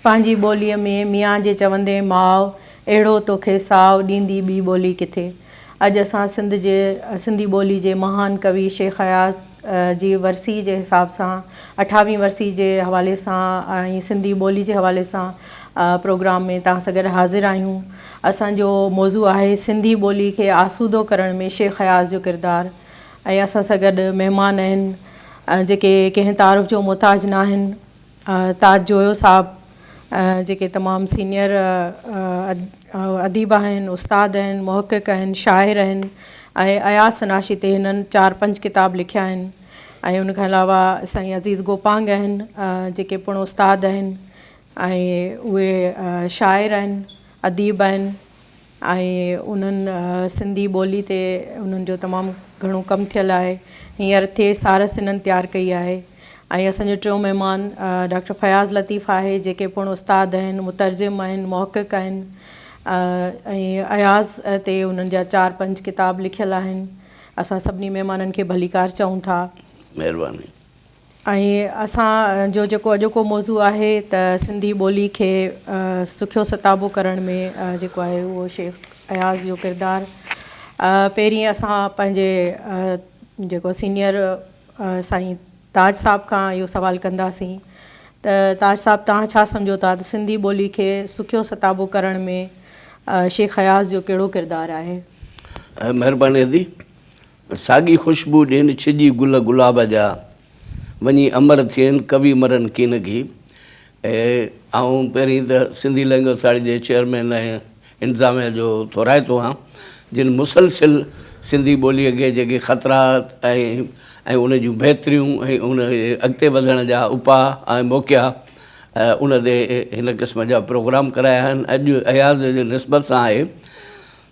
پنهنجي ٻوليء ۾ ميان جي چوندين ماء، اهڙو توکي ساء ڏيندي ٻي ٻولي ڪٿي؟ اڄ اسان سنڌ جي سنڌي ٻولي جي مهان ڪوي شيخ اياز جي ورسي جي حساب سان اٺاويهين ورسي جي حوالي سان ۽ سنڌي ٻولي جي حوالي سان پروگرام ۾ توهان سان گڏ حاضر آهيون. اسان جو موضوع آهي سنڌي ٻولي کي آسودو ڪرڻ ۾ شيخ اياز جو ڪردار ۽ اسان سان گڏ مهمان آهن جيڪي ڪنهن تعارف جو محتاج ناهن. تاج جويو صاحب جيڪي تمام سينئر اديب آهن، استاد آهن، محقق آهن، شاعر آهن ۽ اياز سناشي تي هنن چار پنج ڪتاب لکيا آهن ۽ ان کان علاوه سائين عزيز گوپانگ آهن جيڪي پڻ استاد آهن ۽ اهي شاعر آهن اديب آهن. ۽ انهن سنڌي ٻولي تي انهن جو تمام گهڻو ڪم ٿيل آهي. هينئر ٿي سارس انهن تيار ڪئي آهي ۽ اسان جو ٽيون مهمان ڊاڪٽر فياض لطيف آهي جيڪي پڻ استاد آهن، مترجم آهن، محقق آهن ۽ اياز تي انهن جا چار پنج ڪتاب لکيل آهن. اسان سڀني مهمانن کي ڀليڪار چئون ٿا. مهرباني. ۽ اسان جو جيڪو اڄوڪو موضوع آهي ته سنڌي ٻولي کي سکيو ستابو ڪرڻ ۾ جيڪو آهي اهو شيخ اياز جو ڪردار پهرين اسان پنهنجي جيڪو سينئر سائين تاج صاحب کان اهو سوال ڪنداسين ته تاج صاحب توهان ڇا سمجهو ٿا ته سنڌي ٻولي کي سکيو ستابو ڪرڻ ۾ شيخ اياز جو ڪهڙو ڪردار آهي؟ مهرباني ادي. ساڳي خوشبو ڏين ڇڄي گل گلاب جا، وڃي امر ٿين ڪوي مرن ڪين ڪي. آئون پهرين ته سنڌي لينگويج اٿارٽي جي چيئرمين ۽ انتظاميه جو ٿورائتو آهيان جن مسلسل سنڌي ٻوليء کي جيڪي خطرات ۽ ۽ ان جون بهتريون ۽ ان جي اڳتي وڌڻ جا اپاء ۽ موقعا ان تي هن قسم جا پروگرام ڪرايا آهن. اڄ اياز جي نسبت سان آهي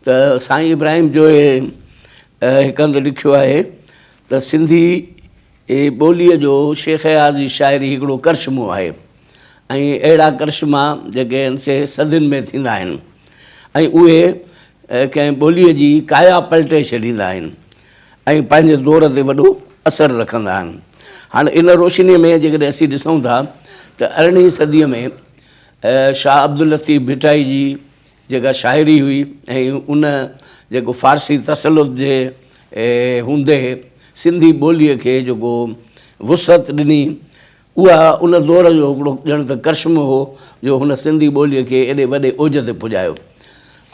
ته سائين ابراهيم جويي هڪ هنڌ لکيو آهي ته سنڌي ٻوليء جو شيخ اياز جي شاعري هڪڙو ڪرشمو آهي ۽ اهڙا ڪرشما جيڪي آهن سي صدين ۾ ٿيندا آهن ۽ اهي ڪنهن ٻوليء جي ڪايا پلٽي ڇڏيندا آهن ۽ پنهنجي دور تي وڏو اثر رکندا آهن. هاڻ ان روشنيء ۾ جيڪڏهن اسين ڏسون ٿا ته ارڙهين صديء ۾ شاهه عبداللطيف ڀٽائي جي جيڪا شاعري هئي ۽ ان جيڪو فارسي تسلط جي هوندي سنڌي ٻوليء کي جيڪو وسعت ڏني، اها ان دور جو هڪڙو ڄڻ ته ڪرشمو هو جو هن سنڌي ٻوليء کي ايڏي وڏي اوج تي پڄايو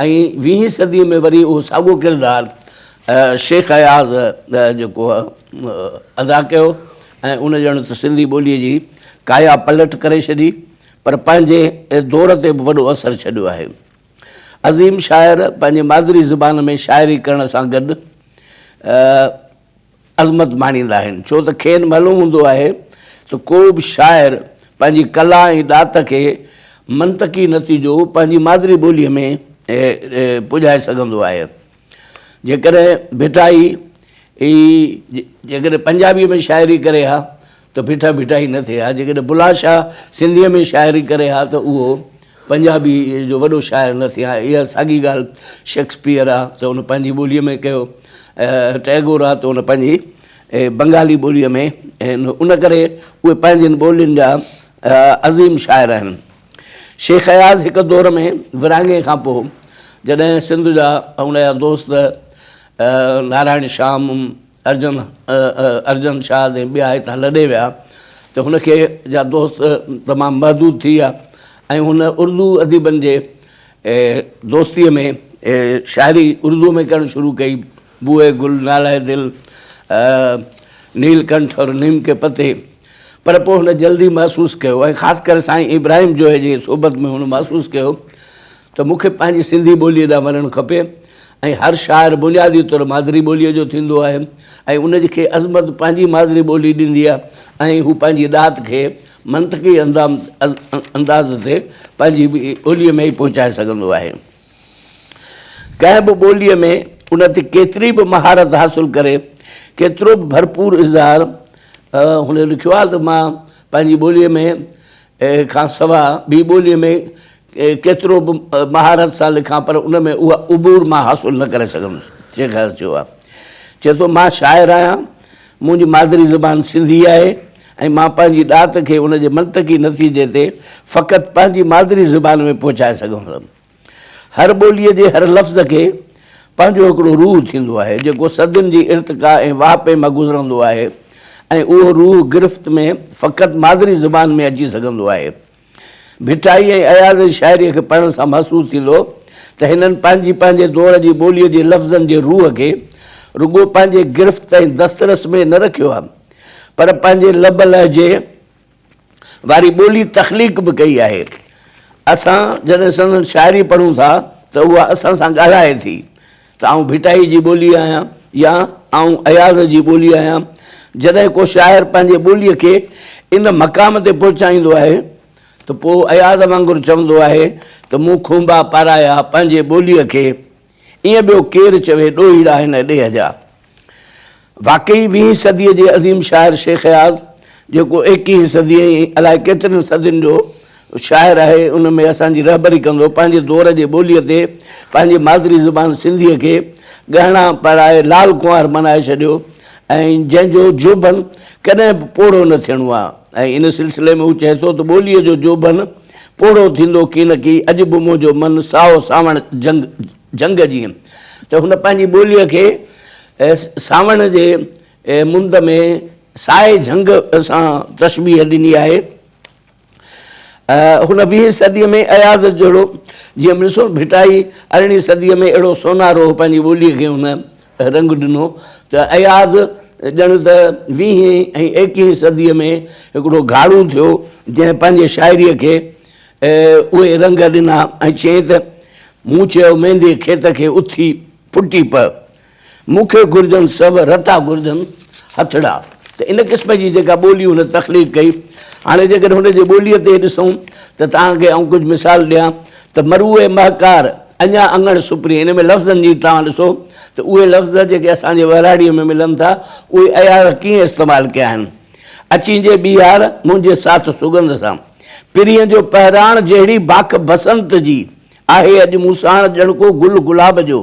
۽ ويهين صديء ۾ وري اهو ساڳيو ڪردار شيخ اياز جيڪو ادا ڪيو ۽ ان ڄڻ ته سنڌي ٻوليء جي ڪايا پلٽ ڪري ڇڏي. پر پنهنجي دور تي به وڏو اثر ڇڏيو آهي. عظيم شاعر پنهنجي مادري زبان ۾ شاعري ڪرڻ سان گڏ عظمت ماڻيندا آهن، ڇو ته کين معلوم هوندو آهي ته ڪو به شاعر پنهنجي ڪلا ۽ ڏات کي منطقي نتيجو پنهنجي مادري ٻوليء ۾ پڄائي سگهندو آهي. جيڪڏهن ڀٽائي ئي جيڪڏهن پنجابيء ۾ شاعري ڪري ها ته ڀٽا ڀٽائي نه ٿئي ها، جيڪڏهن بلا شاهه سنڌيء ۾ شاعري ڪري ها ته اهو پنجابي جو وڏو شاعر نه ٿئي ها. اها ساڳي ڳالهه شيڪسپيئر آ ته ان پنهنجي ٻوليء ۾ ڪيو، ٽئگور آ ته ان پنهنجي بنگالي ٻوليء ۾، ان ڪري اهي پنهنجين ٻولين جا عظيم شاعر آهن. شيخ اياز هڪ دور ۾ ورهاڱي کان پوء جڏهن سنڌ جا ان جا دوست نارائڻ شيام، ارجن ارجن شاد ۽ ٻيا هتان لڏي ويا ته هن کي جا دوست تمام محدود ٿي ويا ۽ هن اردو اديبن جي دوستيء ۾ شاعري اردوء ۾ ڪرڻ شروع ڪئي. بوء گل، نالئه دل، نيل ڪنٺ اور نيم ڪي پتي. پر پوء هن جلدي محسوس ڪيو ۽ خاص ڪري سائين ابراهيم جويي جي صحبت ۾ هن محسوس ڪيو ته مون کي پنهنجي سنڌي ٻوليء ڏانهن وڃڻ کپي ۽ هر شاعر بنيادي طور مادري ٻوليء جو ٿيندو آهي ۽ ان کي عظمت پنهنجي مادري ٻولي ڏيندي آهي ۽ هو پنهنجي ڏات کي منطقي انداز تي پنهنجي ٻوليء ۾ ئي پهچائي سگهندو آهي. ڪنهن به ٻوليء ۾ ان تي ڪيتري به مهارت حاصل ڪري، ڪيترو به ڀرپور اظهار هن لکيو آهي ته مان پنهنجي ٻوليء ۾ کان سواء ٻي ٻوليء ۾ ڪيترو به مهارت سان لکان پر ان ۾ اها عبور مان حاصل نه ڪري سگهندس. شيخ اياز چيو آهي. چئي ٿو مان شاعر آهيان، منهنجي مادري زبان سنڌي آهي ۽ مان پنهنجي ڏات کي ان جي منطقي نتيجي تي فقط پنهنجي مادري زبان ۾ پهچائي سگهندس. هر ٻوليء جي هر لفظ کي پنهنجو هڪڙو روح ٿيندو آهي، جيڪو صدين جي ارتقا ۽ واهپي مان گذرندو آهي ۽ اهو روح گرفت ۾ فقط مادري زبان ۾ اچي سگهندو آهي. ڀٽائي ۽ اياز جي شاعريء کي پڙهڻ سان محسوس ٿيندو ته هنن پنهنجي پنهنجي دور جي ٻوليء جي لفظن جي روح کي رڳو پنهنجي گرفت ۽ دسترس ۾ نه رکيو آهي، پر پنهنجي لب لهجي واري ٻولي تخليق به ڪئي آهي. اسان جڏهن سندن شاعري پڙهون ٿا ته اها اسان سان ڳالهائي ٿي ته آئون ڀٽائي جي ٻولي آهيان يا آئون اياز جي ٻولي آهيان. جڏهن ڪو شاعر پنهنجي ٻوليء کي ان مقام تي پهچائيندو آهي ته پوء اياز وانگر چوندو آهي ته مون کونبا پارايا پنهنجي ٻوليء کي، ائين ٻيو ڪير چوي ڏوهيڙا هن ڏيهه جا. واقعي ويهين صديء جي عظيم شاعر شيخ اياز، جيڪو ايڪيهين صدي ۽ الائي ڪيترين صدين جو شاعر آهي، ان ۾ اسان جي رهبري ڪندو، پنهنجي دور جي ٻوليء تي پنهنجي مادري زبان سنڌيء کي ڳهڻا پارائي لال ڪنوار بنائي ڇڏيو ۽ جنهن جو جوڀن ڪڏهن به پوڙهو نه ٿيڻو آهي ۽ ان سلسلي ۾ هو چئي ٿو ته ٻوليء جو جوڀن پوڙهو ٿيندو ڪينڪي، اڄ به منهنجو من سائو سانوڻ جنگ جهنگ جيئن ته هن پنهنجي ٻوليء کي سانوڻ جي مند ۾ سائي جهنگ سان تشبيهه ڏني آهي. هن ويهين صديء ۾ اياز جهڙو جيئن ڏسو ڀٽائي ارڙهين صديء ۾ اهڙو سونارو هو پنهنجي ٻوليء کي هن رنگ ڏنو ته اياز ڄڻ ته ويهين ۽ ايڪيهين صديء ۾ هڪڙو گهاڙو ٿيو جنهن پنهنجي شاعريء کي اهي رنگ ڏنا ۽ چيائين ته، مون چيو ميندي کيت کي اٿي ڦٽي پء، مون کي گهرجن سو رتا گهرجن هٿڙا. ته ان قسم جي جيڪا ٻولي هن تخليق ڪئي. هاڻي جيڪڏهن هن جي ٻوليء تي ڏسون ته توهان کي آئون ڪجهه مثال ڏيان ته مروء مهڪار اڃا اڱڻ سپرين ان ۾ لفظن جي توهان ڏسو ته اهي لفظ جيڪي اسان جي ٻهراڙيء ۾ ملن ٿا اهي اياز ڪيئن استعمال ڪيا آهن. اچين جي ٻيهار منهنجي ساٿ سڳنڌ سان. پرينء جو پهراڻ جهڙي باک بسنت جي، آهي اڄ مون ساڻ ڄڻ ڪو گل گلاب جو.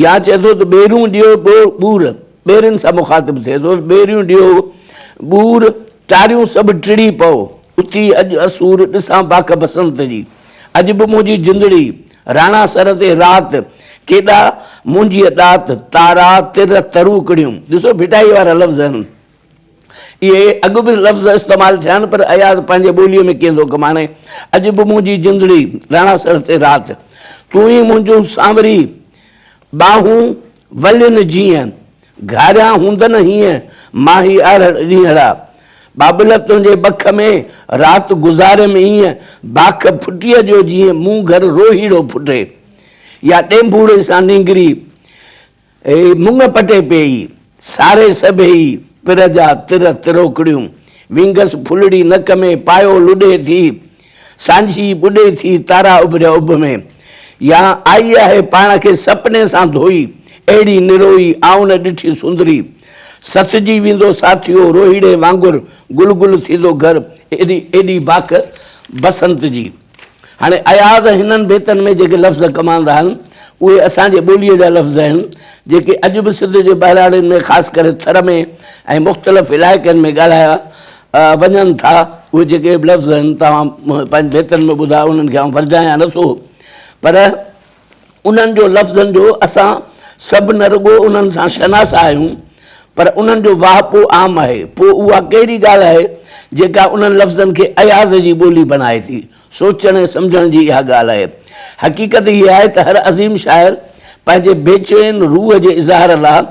يا چئي ٿو ته ٻيريون ڏيو ٻور، ٻيرين سان مخاطب ٿئي ٿو ته ٻيريون ڏيو ٻور، ٽاريون سڀ ٽڙي پئو، اٿي اڄ اسور، ڏسان باک بسنت جي. اڄ به منهنجي جندڙي، راڻا سر تي رات، ڪيڏا منهنجيء ڏات، تارا، تر، تروڪڙيون. ڏسو ڀٽائيء وارا لفظ آهن. اهي اڳ به لفظ استعمال ٿيا آهن پر اياز پنهنجي ٻوليء ۾ ڪيئن ٿو ڪم آڻي. اڄ به منهنجي جندڙي، راڻا سر تي رات. تون ئي منهنجون سانوري، ٻانهون ولين جيئن. گهاريان هوندن هيئن، مان هي آرهڙ ڏينهڙا. بابل تنهنجي ٻک ۾، رات گذاريم ايئن. باک ڦٽيء جو جيئن، مون گهر روهيڙو ڦٽي. يا ڏينڀوڙي سان نينگري، اي مڱ پٽي پيئي، ساري سڀيئي، پر جا تر تروڪڙيون. وينگس ڦلڙي نڪ ۾، پايو لڏي ٿي، سانجهي ٻڏي ٿي، تارا اڀريا اڀ ۾. يا آئي آهي پاڻ کي سپني سان ڌوئي، اهڙي نروئي، آئون نه ڏٺي سندري. سٿجي ويندو ساٿيو، روهيڙي وانگر، گل گل ٿيندو گهر، ايڏي ايڏي باک بسنت جي. هاڻي اياز هنن بيتن ۾ جيڪي لفظ ڪم آندا آهن، اهي اسان جي ٻوليء جا لفظ آهن، جيڪي اڄ به سنڌ جي ٻهراڙين ۾ خاص ڪري ٿر ۾ ۽ مختلف علائقن ۾ ڳالهايا وڃن ٿا. اهي جيڪي به لفظ آهن، توهان پنهنجي بيتن ۾ ٻڌا، انهن کي آئون ورجايان نه ٿو، پر انهن جو لفظن جو اسان سڀ نه رڳو انهن سان شناس آهيون پر انهن جو واهپو عام آهي. پوء اها ڪهڙي ڳالهه آهي جيڪا انهن لفظن کي اياز جي ٻولي بڻائي ٿي؟ سوچڻ ۽ سمجهڻ جي اها ڳالهه آهي. حقيقت هيء آهي ته هر عظيم شاعر پنهنجي بيچين روح جي اظهار لاء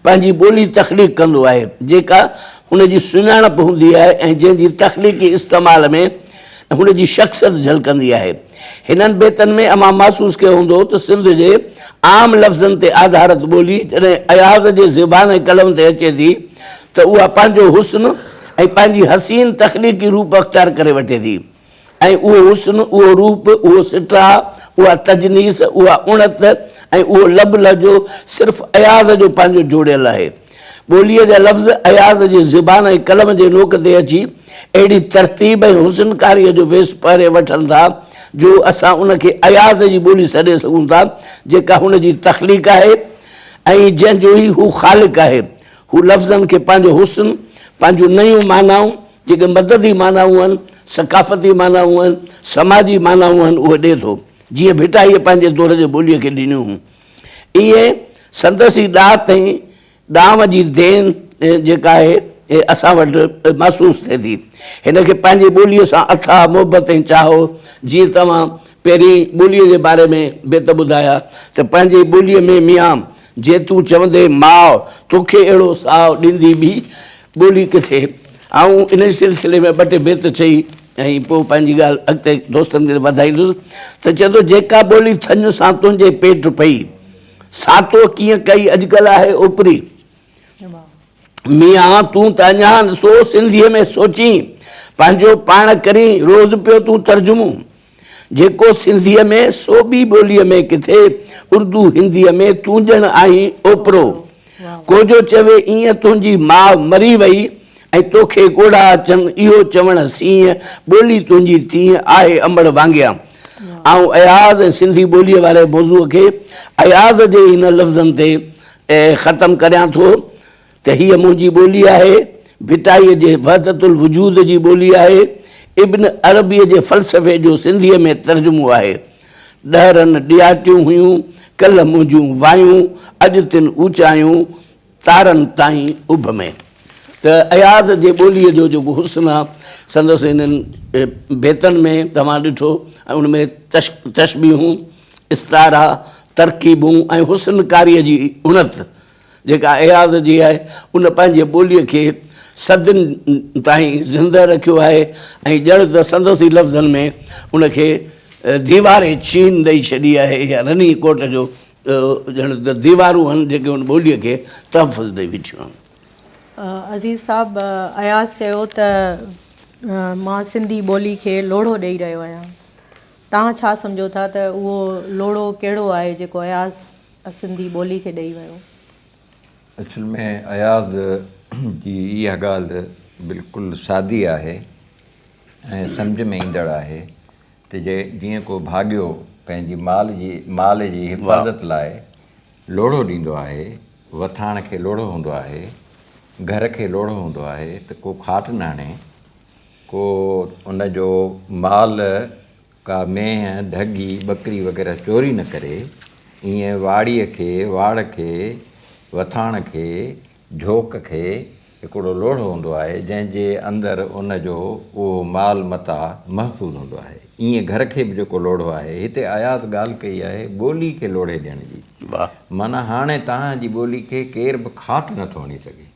پنهنجي ٻولي تخليق ڪندو آهي، جيڪا هن جي سڃاڻپ هوندي آهي ۽ جنهن جي تخليقي استعمال ۾ هن جي شخصيت جهلڪندي آهي. هنن بيتن ۾ اوهان محسوس ڪيو هوندو ته سنڌ جي عام لفظن تي آڌارت ٻولي جڏهن اياز جي زبان ۽ قلم تي اچي ٿي ته اها پنهنجو حسن ۽ پنهنجي حسين تخليقي روپ اختيار ڪري وٺي ٿي ۽ اهو حسن، اهو روپ، اهو سٽاء، اها تجنيس، اها اڻت ۽ اهو لب لهجو صرف اياز جو پنهنجو جوڙيل آهي. ٻوليء جا لفظ اياز جي زبان ۽ قلم جي نوڪ تي اچي اهڙي ترتيب ۽ حسن ڪاريء جو ويس پهري وٺن ٿا جو اسان ان کي اياز جي ٻولي سڏي سگهون ٿا جيڪا هن جي تخليق آهي ۽ جنهن جو ئي هو خالق آهي. هو لفظن کي پنهنجو حسن، پنهنجون نيون معنائون، جيڪي مددي معنائون آهن، ثقافتي معنائون آهن، سماجي معنائون آهن، اهي ڏئي ٿو. جيئن ڀٽائيء پنهنجي دور جي ٻوليء کي ڏنيون هيون، ايئن سندس ئي ڏات ۽ ڏانء جي دين جيڪا آهي، اسان وٽ محسوس ٿئي ٿي. هن کي پنهنجي ٻوليء سان اٿاهه محبت ۽ چاهه هو. جيئن توهان پهرين ٻوليء جي باري ۾ بيت ٻڌايا ته پنهنجي ٻوليء ۾ ميان جي تون چوندين ماء، توکي اهڙو ساء ڏيندي ٻي ٻولي ڪٿي؟ آئون انهي سلسلي ۾ ٻه ٽي بيت چئي ۽ پوء پنهنجي ڳالهه اڳتي دوستن کي وڌائيندس ته چئي ٿو، جيڪا ٻولي ٿڃ سان تنهنجي پيٽ پئي، سا تو ڪيئن ڪئي اڄڪلهه آهي اوپري. ميان تون ته اڃان سو سنڌيء ۾ سوچين، پنهنجو پاڻ ڪرين روز پيو تون ترجمو. جيڪو سنڌيء ۾ سو ٻي ٻوليء ۾ ڪٿي، اردو هنديء ۾ تون ڄڻ آهين اوپرو. ڪو جو چوي ايئن تنهنجي ماء مري وئي ۽ توکي ڳوڙها اچن اهو چوڻ سينء ٻولي تنهنجي تيئن آهي امڙ وانگيان. آئون اياز ۽ سنڌي ٻوليء واري موضوع کي اياز جي ئي هن لفظن تي ختم ڪريان ٿو ته هيء منهنجي ٻولي آهي، ڀٽائيء جي وحدت الوجود جي ٻولي آهي، ابن عربيء جي فلسفي جو سنڌيء ۾ ترجمو آهي. ڏهرن ڏياٽيون هيون، ڪلهه منهنجون وايون، اڄ تن اوچايون، تارن تائين اڀ ۾. ته اياز جي ٻوليء جو جيڪو حسن آ، سندس انهن بيتن ۾ توهان ڏٺو ۽ ان ۾ تشبيهون، استعارا، ترڪيبون ۽ حسن ڪاريء جي اڻت جيڪا اياز جي آهي، ان پنهنجي ٻوليء کي صدين تائين زنده رکيو آهي ۽ ڄڻ ته سندس ئي لفظن ۾ ان کي ديوار چين ڏئي ڇڏي آهي يا رني ڪوٽ جو ڄڻ ته ديوارون آهن جيڪي ان ٻوليء کي تحفظ ڏئي ويٺيون آهن. عزيز صاحب اياز چيو ته مان سنڌي ٻولي کي لوڙهو ڏئي رهيو آهيان. توهان ڇا سمجهو ٿا ته اهو لوڙهو ڪهڙو آهي جيڪو اياز سنڌي ٻولي کي ڏئي ويو؟ اصل ۾ اياز جي اها ڳالهه بلڪل سادي آهي ۽ سمجهه ۾ ايندڙ آهي ته جي جيئن ڪو ڀاڳيو پنهنجي مال جي مال جي حفاظت لاء لوڙهو ڏيندو آهي، وٿاڻ کي لوڙهو هوندو آهي، گهر کي لوڙهو هوندو آهي ته ڪو کاٽ نه هڻي، ڪو ان جو مال ڪا مينهن، ڍڳي، ٻڪري وغيره چوري نه ڪري، ائين واڙيء کي، واڙ کي، وٿاڻ کي، جهوڪ کي هڪڙو لوڙهو هوندو آهي، جنهن جي اندر ان جو اهو مال متاع محفوظ هوندو آهي. ائين گهر کي به جيڪو لوڙهو آهي. هتي اياز ڳالهه ڪئي آهي ٻولي کي لوڙهي ڏيڻ جي. معنيٰ هاڻي توهان جي ٻولي کي ڪير به کاٽ نه ٿو هڻي سگهي.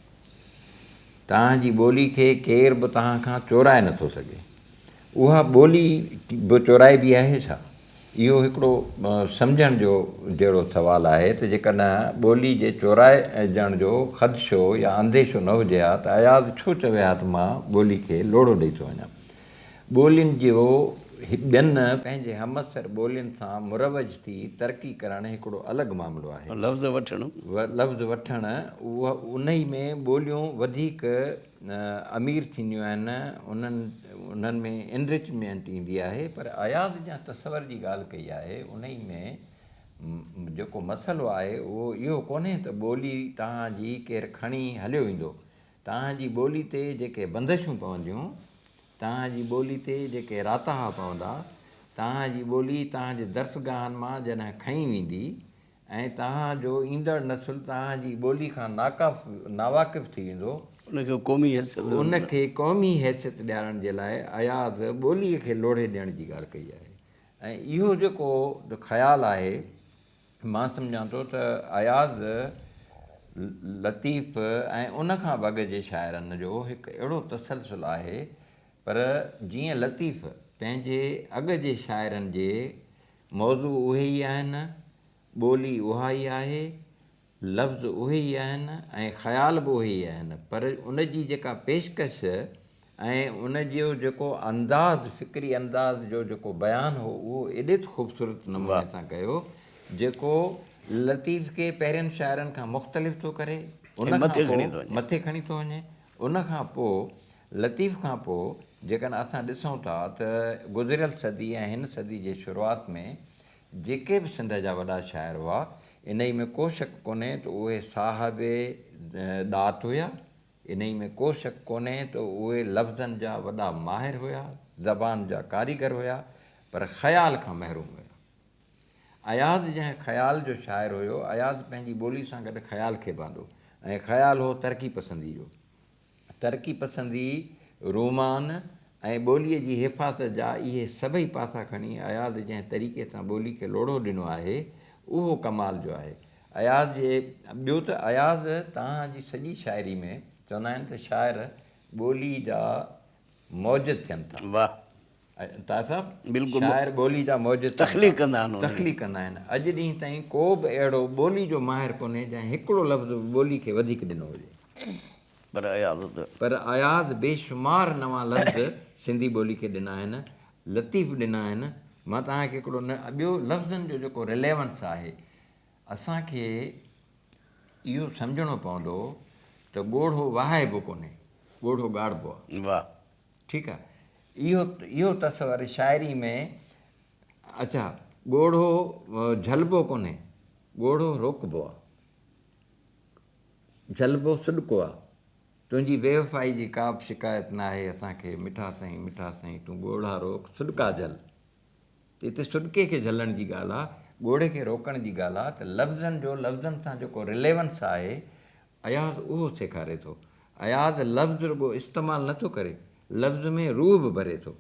توهان جي ٻولي کي ڪير به توهان کان چورائي نه ٿو سگهي. اها ٻولي به چورائبي آهي ڇا؟ اهو هڪڙو سمجهڻ جو جهڙو سوال آهي ته جيڪڏهن ٻولي جي چورائجڻ جو خدشو يا انديشو نه هجي ها ته اياز ڇو چوي ها ته مان ٻولي کي لوڙهو ڏئي ٿو وڃان. ٻولين جو ٻين پنهنجي همعصر ٻولين سان مروج ٿي ترقي ڪرڻ هڪڙو الڳ معاملو آهي. لفظ وٺڻ. لفظ وٺڻ، انهي ۾ ٻوليون وڌيڪ امير ٿينديون آهن، انهن انهن ۾ انرچمينٽ ايندي آهي پر اياز جنهن تصور جي ڳالهه ڪئي آهي انهي ۾ جيڪو مسئلو آهي اهو اهو ڪونهي ته ٻولي توهان جي ڪير کڻي هليو ويندو، توهان جي ٻولي تي جيڪي بندشون پونديون، توهان جي ٻولي تي جيڪي راتاها پوندا، توهان جي ٻولي توهان جي درسگاهن مان جڏهن کنئي ويندي ۽ توهان جو ايندڙ نسل توهان جي ٻولي کان ناواقف ٿي ويندو. ان کي قومي حيثيت ان کي قومي حيثيت ڏيارڻ جي لاء اياز ٻوليء کي لوڙهي ڏيڻ جي ڳالهه ڪئي آهي ۽ اهو جيڪو خيال آهي مان سمجهان ٿو ته اياز لطيف ۽ ان کان به اڳ جي شاعرن جو هڪ اهڙو تسلسل آهي پر جيئن لطيف پنهنجي اڳ جي شاعرن جي موضوع اهي ئي آهن، ٻولي اها ئي آهي، لفظ اهي ئي آهن ۽ خيال به اهي ئي آهن پر ان جي جيڪا پيشڪش ۽ ان جو جيڪو انداز، فڪري انداز جو جيڪو بيان هو اهو ايڏي ته خوبصورت نموني سان ڪيو جيڪو لطيف کي پهرين شاعرن کان مختلف ٿو ڪري، ان کان پوء مٿي کڻي ٿو وڃي. ان کان پوء لطيف کان پوء جيڪڏهن اسان ڏسون ٿا ته گذريل صدي ۽ هن صدي جي شروعات ۾ جيڪي به سنڌ جا وڏا شاعر هئا انهي ۾ ڪو شڪ ڪونهي ته اهي صاحب ڏات هيا. انهي ۾ ڪو شڪ ڪونهي ته اهي لفظن جا وڏا ماهر هيا، زبان جا ڪاريگر هيا، پر خيال کان محروم هيا. اياز جنهن خيال جو شاعر هيو، اياز پنهنجي ٻولي سان گڏ خيال کي به آندو ۽ خيال هو ترقي پسندي جو. ترقي پسندي، رومان ۽ ٻوليء جي حفاظت جا اهي سڀئي پاسا کڻي اياز جنهن طريقي سان ٻولي کي لوڙهو ڏنو آهي، اهو ڪمال جو آهي. اياز جي ٻيو ته اياز توهان جي سڄي شاعري ۾ چوندا آهن ته شاعر ٻولي جا موجد ٿين ٿا. واھ. طاهر صاحب بلڪل شاعر ٻولي جا موجد ٿين ٿا. تخليق ڪندا آهن انهن کي. تخليق ڪندا آهن. اڄ ڏينهن تائين ڪو به اهڙو ٻولي جو ماهر ڪونهي جنهن هڪڙو لفظ به ٻولي کي وڌيڪ ڏنو هجي. پر اياز ته. پر اياز بي شمار نوان لفظ سنڌي ٻولي کي ڏنا آهن، لطيف ڏنا آهن. مان توهان کي هڪڙو نه ٻيو لفظن جو جيڪو رليونس آهي اسان کي اهو سمجهڻو پوندو ته ڳوڙهو وهائبو ڪونهي، ڳوڙهو ڳاڙبو آهي. واھ. ٺيڪ آهي. اهو اهو تصور شاعري ۾ اڇا ڳوڙهو جهلبو ڪونهي، ڳوڙهو روڪبو آهي. جهلبو سڏڪو آهي. تنهنجي بيوفائي جي ڪا به شڪايت ناهي اسان کي مٺا سائين مٺا سائين تون ڳوڙها روڪ سڏڪا جهل. ته هتي سڏڪي کي جهلڻ جي ڳالهه آ، ڳوڙهي کي روڪڻ جي ڳالهه آ ته لفظن جو لفظن سان جيڪو رليونس آهي، اياز اهو سيکاري ٿو. اياز لفظ رڳو استعمال نه ٿو ڪري، لفظ ۾ روح به ڀري ٿو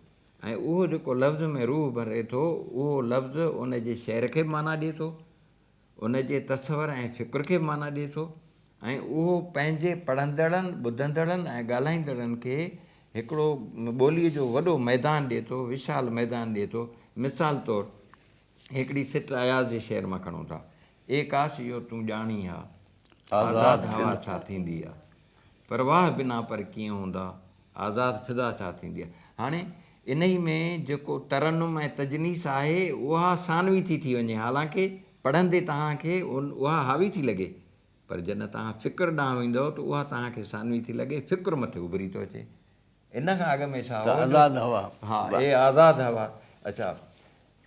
۽ اهو جيڪو لفظ ۾ روح ڀري ٿو، اهو لفظ ان جي شعر کي به معنيٰ ڏئي ٿو، ان جي تصور ۽ فڪر کي به معنيٰ ڏئي ٿو ۽ اهو پنهنجي پڙهندڙن، ٻڌندڙن ۽ ڳالهائيندڙن کي هڪڙو ٻوليء جو وڏو ميدان ڏئي ٿو، وشال ميدان ڏئي ٿو. مثال طور هڪڙي سٽ اياز جي شعر مان کڻون ٿا. اي ڪاش اهو تون ڄاڻين ها، آزاد هوا ڇا ٿيندي آ. پرواهه بنا پر ڪيئن هوندا، آزاد فضا ڇا ٿيندي آ. هاڻي انهي ۾ جيڪو ترنم ۽ تجنيس آهي اها ثانوي ٿي ٿي وڃي حالانڪه پڙهندي توهان کي اها حاوي ٿي لڳي پر جڏهن توهان فڪر ڏانهن ويندؤ ته اها توهان کي ثانوي ٿي لڳي فڪر مٿي اڀري ٿو اچي. ان کان اڳ ۾ ڇا ته هو جو آزاد هوا. ها اي آزاد هوا اڇا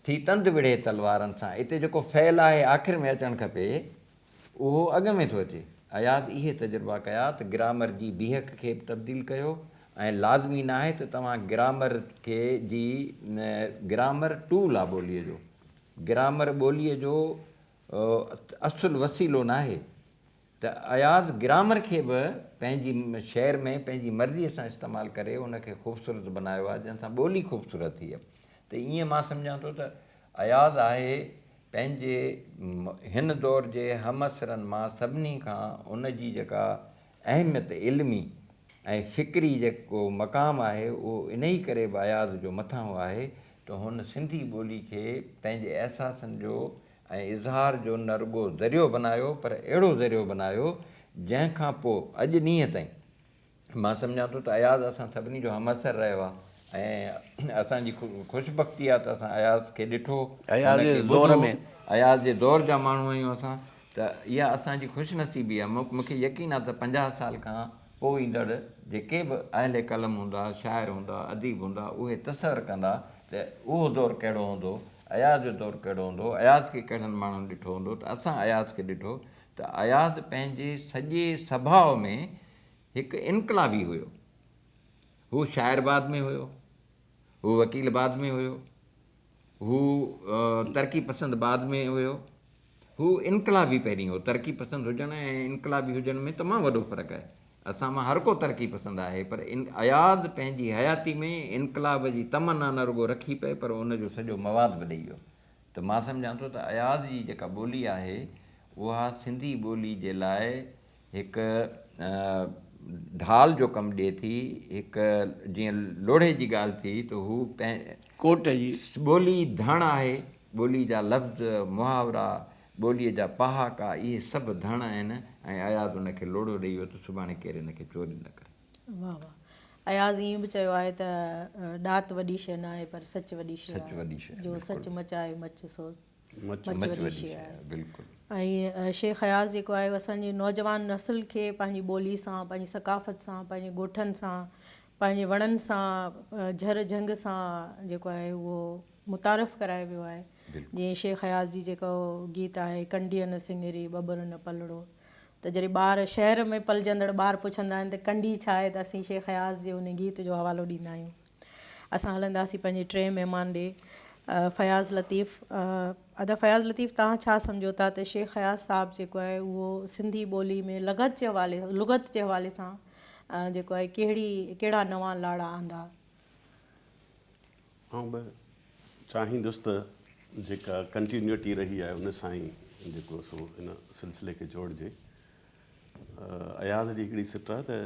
ٿي تند وڙهي تلوارن سان اتي جيڪو فعل آهي آخر ۾ اچڻ کپي اهو اڳ ۾ ٿو اچي. اياز اهي تجربا ڪيا ته گرامر جي بيهڪ کي به تبديل ڪيو ۽ لازمي ناهي ته توهان گرامر کي جي گرامر ٽول آ ٻوليء جو گرامر ٻوليء جو اصل وسيلو ناهي ته اياز گرامر کي به پنهنجي شعر ۾ پنهنجي مرضيء سان استعمال ڪري ان کي خوبصورت بنايو آهي جنهن سان ٻولي خوبصورت ٿي آهي ته ائين مان سمجهان ٿو ته اياز آهي پنهنجي هن دور جي همعصرن مان سڀني کان ان جي جيڪا اهميت علمي ۽ فڪري جيڪو مقام آهي اهو انهي ڪري به اياز جو مٿانهون آهي ته هن سنڌي ٻولي کي پنهنجي احساسن جو ۽ اظهار جو نه رڳو ذريعو بنايو پر اهڙو ذريعو بنايو جنهن کان پوء اڄ ڏينهن تائين مان سمجهان ٿو ته اياز اسان سڀني جو همعصر رهيو آهي ۽ اسان جي خوش بختي آهي ته اسان اياز کي ڏٺو اياز ان جي کي دور ٻڌو ۾. اياز جي دور جا ماڻهو آهيون اسان ته اها اسان جي خوش نصيبي آهي مون کي يقين آهي ته 50 سال کان پوء ايندڙ جيڪي به اهل قلم هوندا، شاعر هوندا، اديب هوندا، اهي تصور ڪندا ته اهو دور ڪهڙو هوندو، اياز جو دور ڪهڙو هوندو، اياز کي ڪهڙن ماڻهن ڏٺو هوندو ته اسان اياز کي ڏٺو ته اياز پنهنجي سڄي سڀاء ۾ هڪ انقلابي هيو. هو شاعر بعد ۾ هيو، هو وڪيل بعد ۾ هيو، هو ترقي پسند بعد ۾ هيو، هو انقلابي پهرين هو. ترقي پسند هجڻ ۽ انقلابي هجڻ ۾ تمام وڏو فرق آهي. اسان مان هر ڪو ترقي پسند آهي پر اياز پنهنجي حياتي ۾ انقلاب جي تمنا نه رڳو رکي پئي پر ان جو سڄو مواد به ڏئي ويو ته مان سمجهان ٿو ته اياز جي جيڪا ٻولي آهي اها سنڌي ٻولي جي لاء هڪ ڍال جو ڪم ڏئي ٿي، هڪ جيئن لوڙهي جي ڳالهه ٿي ته هو پنهنجي ڪوٽ جي. ٻولي ڌڻ آهي، ٻولي جا لفظ، محاورا، ٻوليء جا پهاڪا اهي سڀ ڌڻ آهن ۽ اياز ان کي لوڙهو ڏئي ويو ته سڀاڻي ڪير ان کي چوري نه ڪري. واهه واهه. اياز ائين به چيو آهي ته ڏات وڏي شيء ناهي پر سچ وڏي شيء سچ وڏي شيء آهي. جو سچ مچائي مچ سو مچ وڏي شيء آهي. بلڪل. ۽ شيخ اياز جيڪو آهي اسان جي نوجوان نسل کي پنهنجي ٻولي سان پنهنجي ثقافت سان پنهنجي ڳوٺن سان پنهنجي وڻن سان جهر جهنگ سان جيڪو آهي اهو متعارف ڪرايو ويو آهي جيئن شيخ اياز جي جيڪو گيت آهي ڪنڊيء نه سڱري ٻٻر نه پلڙو. ته جڏهن ٻار شهر ۾ پلجندڙ ٻار پڇندا آهن ته ڪنڍي ڇا آهي ته اسين شيخ اياز جي ان گيت جو حوالو ڏيندا آهيون. اسان هلنداسين پنهنجي ٽئين مهمان ڏي فياض لطيف ادا فياض لطيف توهان ڇا سمجهو ٿا ته شيخ اياز صاحب جيڪو آهي اهو سنڌي ٻولي ۾ لغت جي حوالي لغت جي حوالي سان جيڪو آهي ڪهڙي ڪهڙا نوان لاڙا آندا؟ آئون به چاهيندس ته جيڪا ڪنٽينيوٽي رهي آهي ان سان ئي جيڪو سو ان سلسلي کي جوڙجي. اياز جي هڪڙي سٽ آهي ته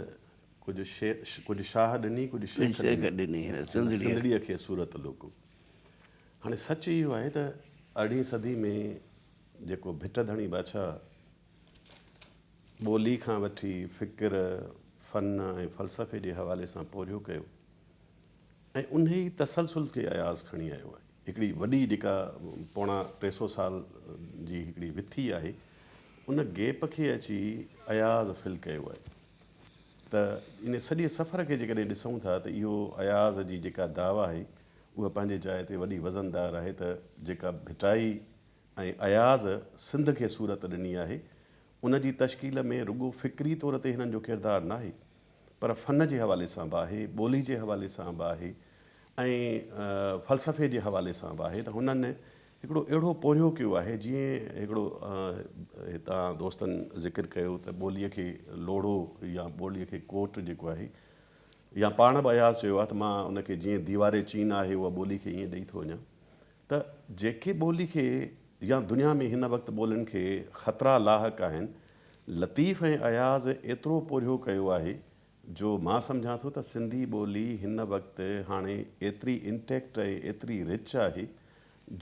ڪجهه ڪجهه شاهه ڏني ڪجهه شيخ ڏني سنڌڙيء کي صورت لوڪو. هاڻي سچ اهو آهي ته ارڙهين صدي ۾ جيڪو ڀٽ ڌڻي بادشاهه ٻولي کان وٺي فڪر، فن ۽ فلسفي جي حوالي سان پورهيو ڪيو ۽ انهي تسلسل کي اياز کڻي آيو آهي. هڪڙي وڏي جيڪا پوڻا 300 سال جي هڪڙي وٿي آهي، ان گيپ کي اچي اياز فل ڪيو آهي ته ان سڄي سفر کي جيڪڏهن ڏسون ٿا ته اهو اياز جي جيڪا دعويٰ آهي اها پنهنجي جاء تي وڏي وزندار آهي ته جيڪا ڀٽائي ۽ اياز سنڌ کي صورت ڏني آهي، ان جي تشڪيل ۾ رڳو فڪري طور تي هنن جو ڪردار ناهي، پر فن جي حوالي سان به آهي، ٻولي جي حوالي سان به آهي ۽ فلسفي جي حوالي سان به آهي ته هنن هڪڙو اهڙو پورهيو ڪيو آهي، جيئن هڪڙو هتان دوستن ذڪر ڪيو ته ٻوليء کي لوڙهو يا ٻوليء کي ڪوٽ جيڪو آهي يا پاڻ به اياز چيو آهي ته مان ان کي جيئن ديوار چين آهي اها ٻولي کي ائين ڏئي ٿو وڃان. ته جيڪي ٻولي کي يا دنيا ۾ هن وقت ٻولين کي خطرا لاحق آهن، لطيف ۽ اياز ايترو پورهيو ڪيو آهي جو مان سمجهان ٿو ته سنڌي ٻولي هن وقت هاڻي ايتري انٽيڪٽ ۽ ايتري رچ آهي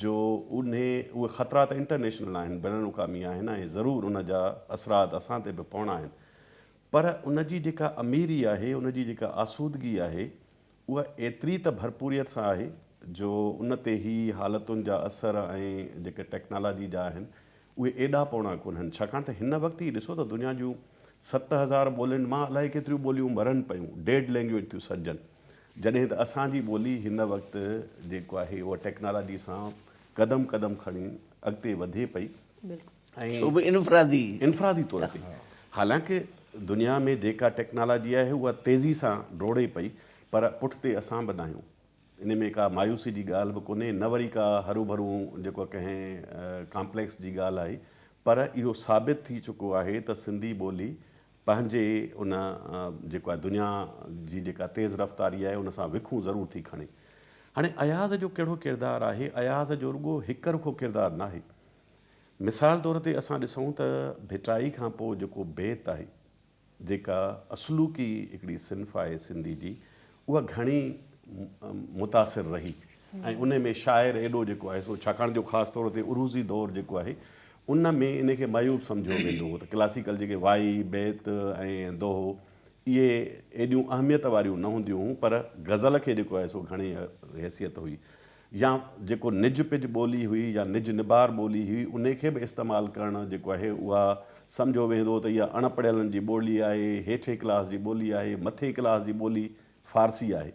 جو انهي اهي خطرا ته انٽرنيشنل آهن، بين الاقوامي آهن ۽ ضرور ان جا اثرات اسان تي به پوڻا آهن پر ان جي جيڪا اميري آهي، ان جي جيڪا آسودگي آهي اها ايتري ته ڀرپوريت سان آهي جو ان تي هي حالتن جا اثر ۽ جيڪي ٽيڪنالاجي جا آهن اهي ايڏا پوڻا ڪونهن ڇاڪاڻ ته هن وقت ئي ڏسو ته دنيا جون 7000 ٻولين مان الائي ڪيتريون ٻوليون مرن پيون ڊيڊ لينگويج ٿيون سڏجن جڏهن ته اسان جي ٻولي هن وقت جيڪو آهي اها ٽيڪنالاجي سان قدم قدم کڻي اڳتي وڌي پئي ۽ سو به انفرادي. انفرادي طور تي حالانڪه دنيا ۾ جيڪا ٽيڪنالاجي آهي اها تيزي سان ڊوڙي پئي پر پٺتي اسان به ناهيون ان ۾ ڪا مايوسي جي ڳالهه به ڪونهي نه وري ڪا هروڀرو جيڪو ڪنهن ڪامپليڪس جي ڳالهه آهي پر اهو ثابت ٿي چڪو آهي ته سنڌي ٻولي پنهنجي ان جيڪو آهي دنيا جي جيڪا تيز رفتاري آهي ان سان وکون ضرور ٿي کڻي. هاڻي اياز جو ڪهڙو ڪردار آهي؟ اياز جو رڳو هڪ رخو ڪردار ناهي. مثال طور تي اسان ڏسون ته ڀٽائي کان پوء جيڪو بيت آهي، جيڪا اصلوڪي هڪڙي صنف آهي سنڌي جي، اها گهڻي متاثر رهي ۽ ان ۾ شاعر ايڏو جيڪو آهي سو ڇاڪاڻ جو خاص طور تي عروضي دور جيڪو آهي ان ۾ ان کي معيوب سمجهيو ويندو هو ته ڪلاسيڪل جيڪي وائي، بيت ۽ دوهو اهي ايڏيون اهميت واريون نه هونديون هيون پر غزل کي جيڪو آهي سو گهڻي حيثيت هئي يا جيڪو نج پج ٻولي هئي يا نج نبار ٻولي هئي انهي کي به استعمال ڪرڻ جيڪو آهي اها سمجهيو ويندو هو ته اها اڻ پڙهيلن جي ٻولي آهي، هيٺين ڪلاس جي ٻولي آهي، مٿين ڪلاس جي ٻولي فارسي آهي.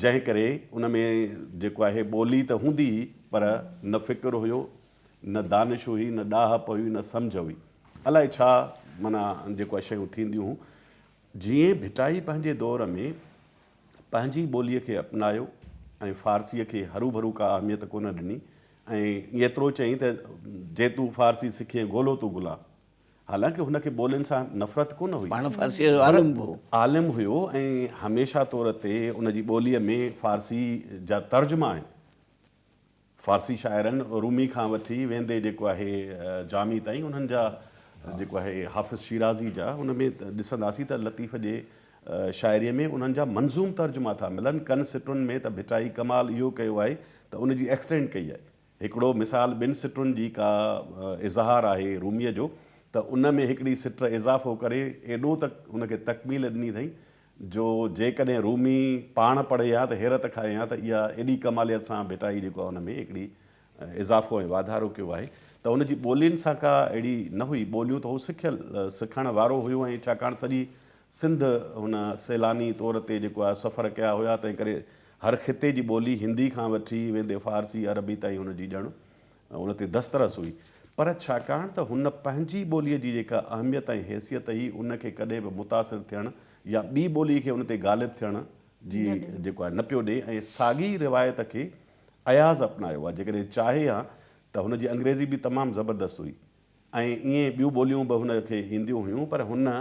جنهن ڪري ان ۾ جيڪو آهي ٻولي ته هوندي هئي پر نه فڪر هيو، نه دانش هئي، نه ڏاهپ هئي، نه سمجهه هئي. الائي ڇا معنيٰ جيڪو آهي شيون ٿينديون هون. جيئن ڀٽائي پنهنجي دور ۾ پنهنجي ٻوليء کي اپنايو ۽ فارسيء کي هروڀرو ڪا اهميت ڪونه ڏني ۽ ايترو چيائين ته جي تون فارسي سکين گولو تون غلام. حالانڪه هن کي ٻولين سان نفرت ڪونه هئي. پاڻ فارسيء جو عالم به هو. عالم هيو ۽ هميشه طور تي ان جي ٻوليء ۾ فارسي جا ترجما آهن. فارسي شاعرن رومي کان وٺي ويندي جيڪو آهي جامي تائين انهن جا جيڪو آهي حافظ شيرازي جا ان ۾ ڏسنداسين ته لطيف جي شاعريء ۾ انهن جا منظوم ترجما ٿا ملن. ڪن سٽن ۾ ته ڀٽائي ڪمال اهو ڪيو آهي ته ان جي ايڪسٽينڊ ڪئي آهي. هڪڙو مثال ٻن سٽن جي ڪا اظهار آهي روميء جو ته ان ۾ هڪڙي سٽ اضافو ڪري ايڏو ته ان کي تڪميل ڏني اٿئين جو جيڪڏهن رومي پاڻ پڙهي ها ته حيرت کائي ها ته اها ايڏي ڪماليت سان ڀٽائي جيڪو آهي ان ۾ هڪڙي اضافو ۽ واڌارو ڪيو آهي ته ان جي ٻولين سان ڪا اهڙي نه هئي ٻوليون ته هو سکيل سکڻ وارو هيو ۽ ڇاڪاڻ سڄي سنڌ هن سيلاني طور تي جيڪو آهي سفر ڪيا هيا تنهن ڪري هر خطي جي ٻولي هندي کان وٺي ويندي فارسي عربي تائين هن جي ڄڻ ان تي دسترس هئي. پر ڇاڪاڻ ته هن پنهنجي ٻوليء جي جيڪا اهميت ۽ حيثيت هئي ان کي ڪڏهن به متاثر ٿيڻ يا ٻي ٻوليء کي ان تي غالب ٿيڻ جي جيڪو آهي نه پيو ڏئي ۽ ساڳي روايت کي اياز اپنايو آهي. جيڪڏهن چاهي ها ته هن جي انگريزي به تمام زبردست هئي ۽ ائين ٻيون ٻوليون به هن کي اينديون هيون پر هن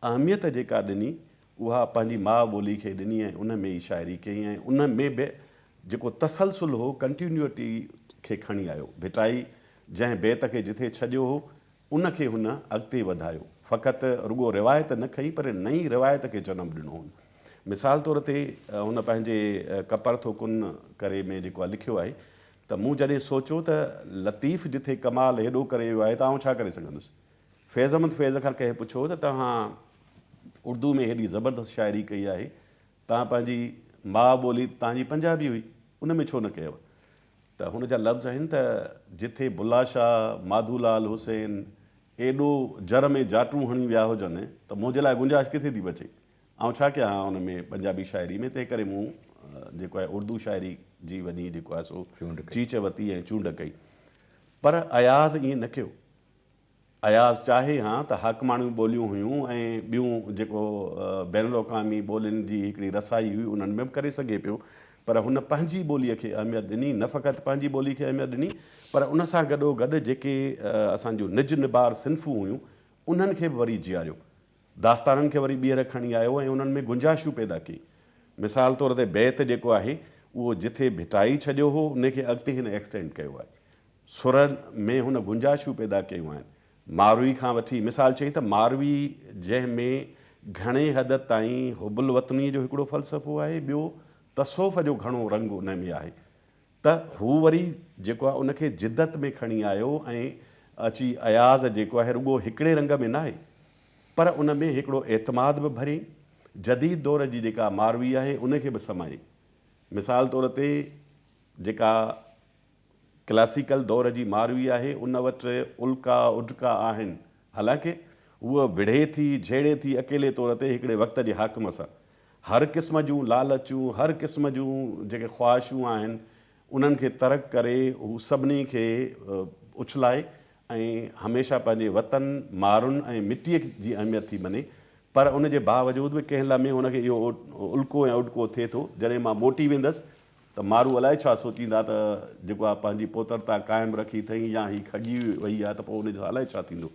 اهميت جيڪا ڏني اها پنهنجي ماء ٻولي کي ڏني ۽ ان ۾ ئي شاعري ڪئي ۽ ان ۾ به جيڪو تسلسل هو Continuity کي کڻي آيو. ڀٽائي جنهن بيت کي جٿي ڇڏيو هو ان کي هن اڳتي وڌايو. فقط رڳو روايت نه کنئي پر نئين روايت کي جنم ڏنو هن. مثال طور تي هن پنهنجي ڪپر ٿو ڪن ڪري ۾ جيڪو آهي لکيو آهي ته مون جڏهن سوچيو ته لطيف جٿي ڪمال هيڏو ڪري ويو آهي ته آئون ڇا ڪري سگهندس. فيض احمد فيض کان ڪنهن پڇيو ته توهان اردو ۾ هيڏي زبردست شاعري ڪئي آهي، توهان پنهنجي ماء ٻولي ته توهان جي پنجابي هئي، ان ۾ ڇو نه ڪيو؟ ته هن جا لفظ آهن ته جٿي بلا شاهه، ماڌو لال حسين ايڏو جر ۾ جاٽون هڻي ويا هجن ته منهنجي لاء گنجائش ڪٿي ٿي بچي؟ آئون ڇا ڪيان ها ان ۾ پنجابي شاعري ۾، تنهن ڪري مون جيڪو آهي اردو شاعري جي وڃي جيڪو آهي سو چيچ وتي ۽ چونڊ ڪئي. پر اياز ائين نه ڪيو. اياز چاهي ها ته حاڪماڻيون ٻوليون هيون ۽ ٻيون جيڪو بين الاقوامي ٻولين جي هڪڙي رسائي هئي انهن ۾ به ڪري سگهي پيو پر هن پنهنجي ٻوليء کي اهميت ڏني نه فقط پنهنجي ٻولي کي اهميت ڏني پر ان سان گڏو گڏ جيڪي اسان جون نج نبار صنفون هيون انهن کي به وري جياريو داستانن کي وري ٻيهر کڻي آيو ۽ انهن ۾ گنجائشون پيدا ڪئي مثال طور تي بيت جيڪو آهي اهو جٿي ڀٽائي ڇڏيو هو ان کي اڳتي هن ايڪسٽينڊ ڪيو آهي سرن ۾ هن گنجائشون پيدا ڪيون آهن. ماروي کان وٺي مثال چئين ته ماروي جنهن ۾ گهڻي حد تائين حب الوطنيء جو هڪڙو فلسفو آهي ٻيو تصوف جو گهڻو رنگ ان ۾ آهي ته هو وري جيڪو آهي ان کي جدت ۾ کڻي آيو ۽ اچي اياز جيڪو آهي رڳو هڪڙي رنگ ۾ ناهي پر ان ۾ هڪڙو اعتماد به ڀريائين جديد دور جي جيڪا ماروي آهي ان کي به سمايائين مثال طور تي جيڪا ڪلاسيڪل دور جي ماروي آهي، ان وٽ الڪا اڊڪا آهن. حالانڪه هوء وڙهي ٿي، جهيڙي ٿي اڪيلي طور تي هڪڙي وقت جي حاڪم سان. هر قسم جون لالچون، هر قسم جون جيڪي خواهشون آهن، انهن کي ترڪ ڪري هو سڀني کي اڇلائي ۽ هميشه پنهنجي وطن، مارن ۽ مٽيء جي اهميت ٿي مڃي. پر ان جي باوجود به ڪنهن لمحي هن کي اهو الڪو ۽ اڊڪو ٿئي ٿو، جڏهن مان موٽي ويندس ته مارو الائي ڇا سوچيندا ته جيڪو آ پنهنجي پوترتا قائم رکي اٿئين يا هي کڄي وئي آ ته پوء ان جو الائي ڇا ٿيندو.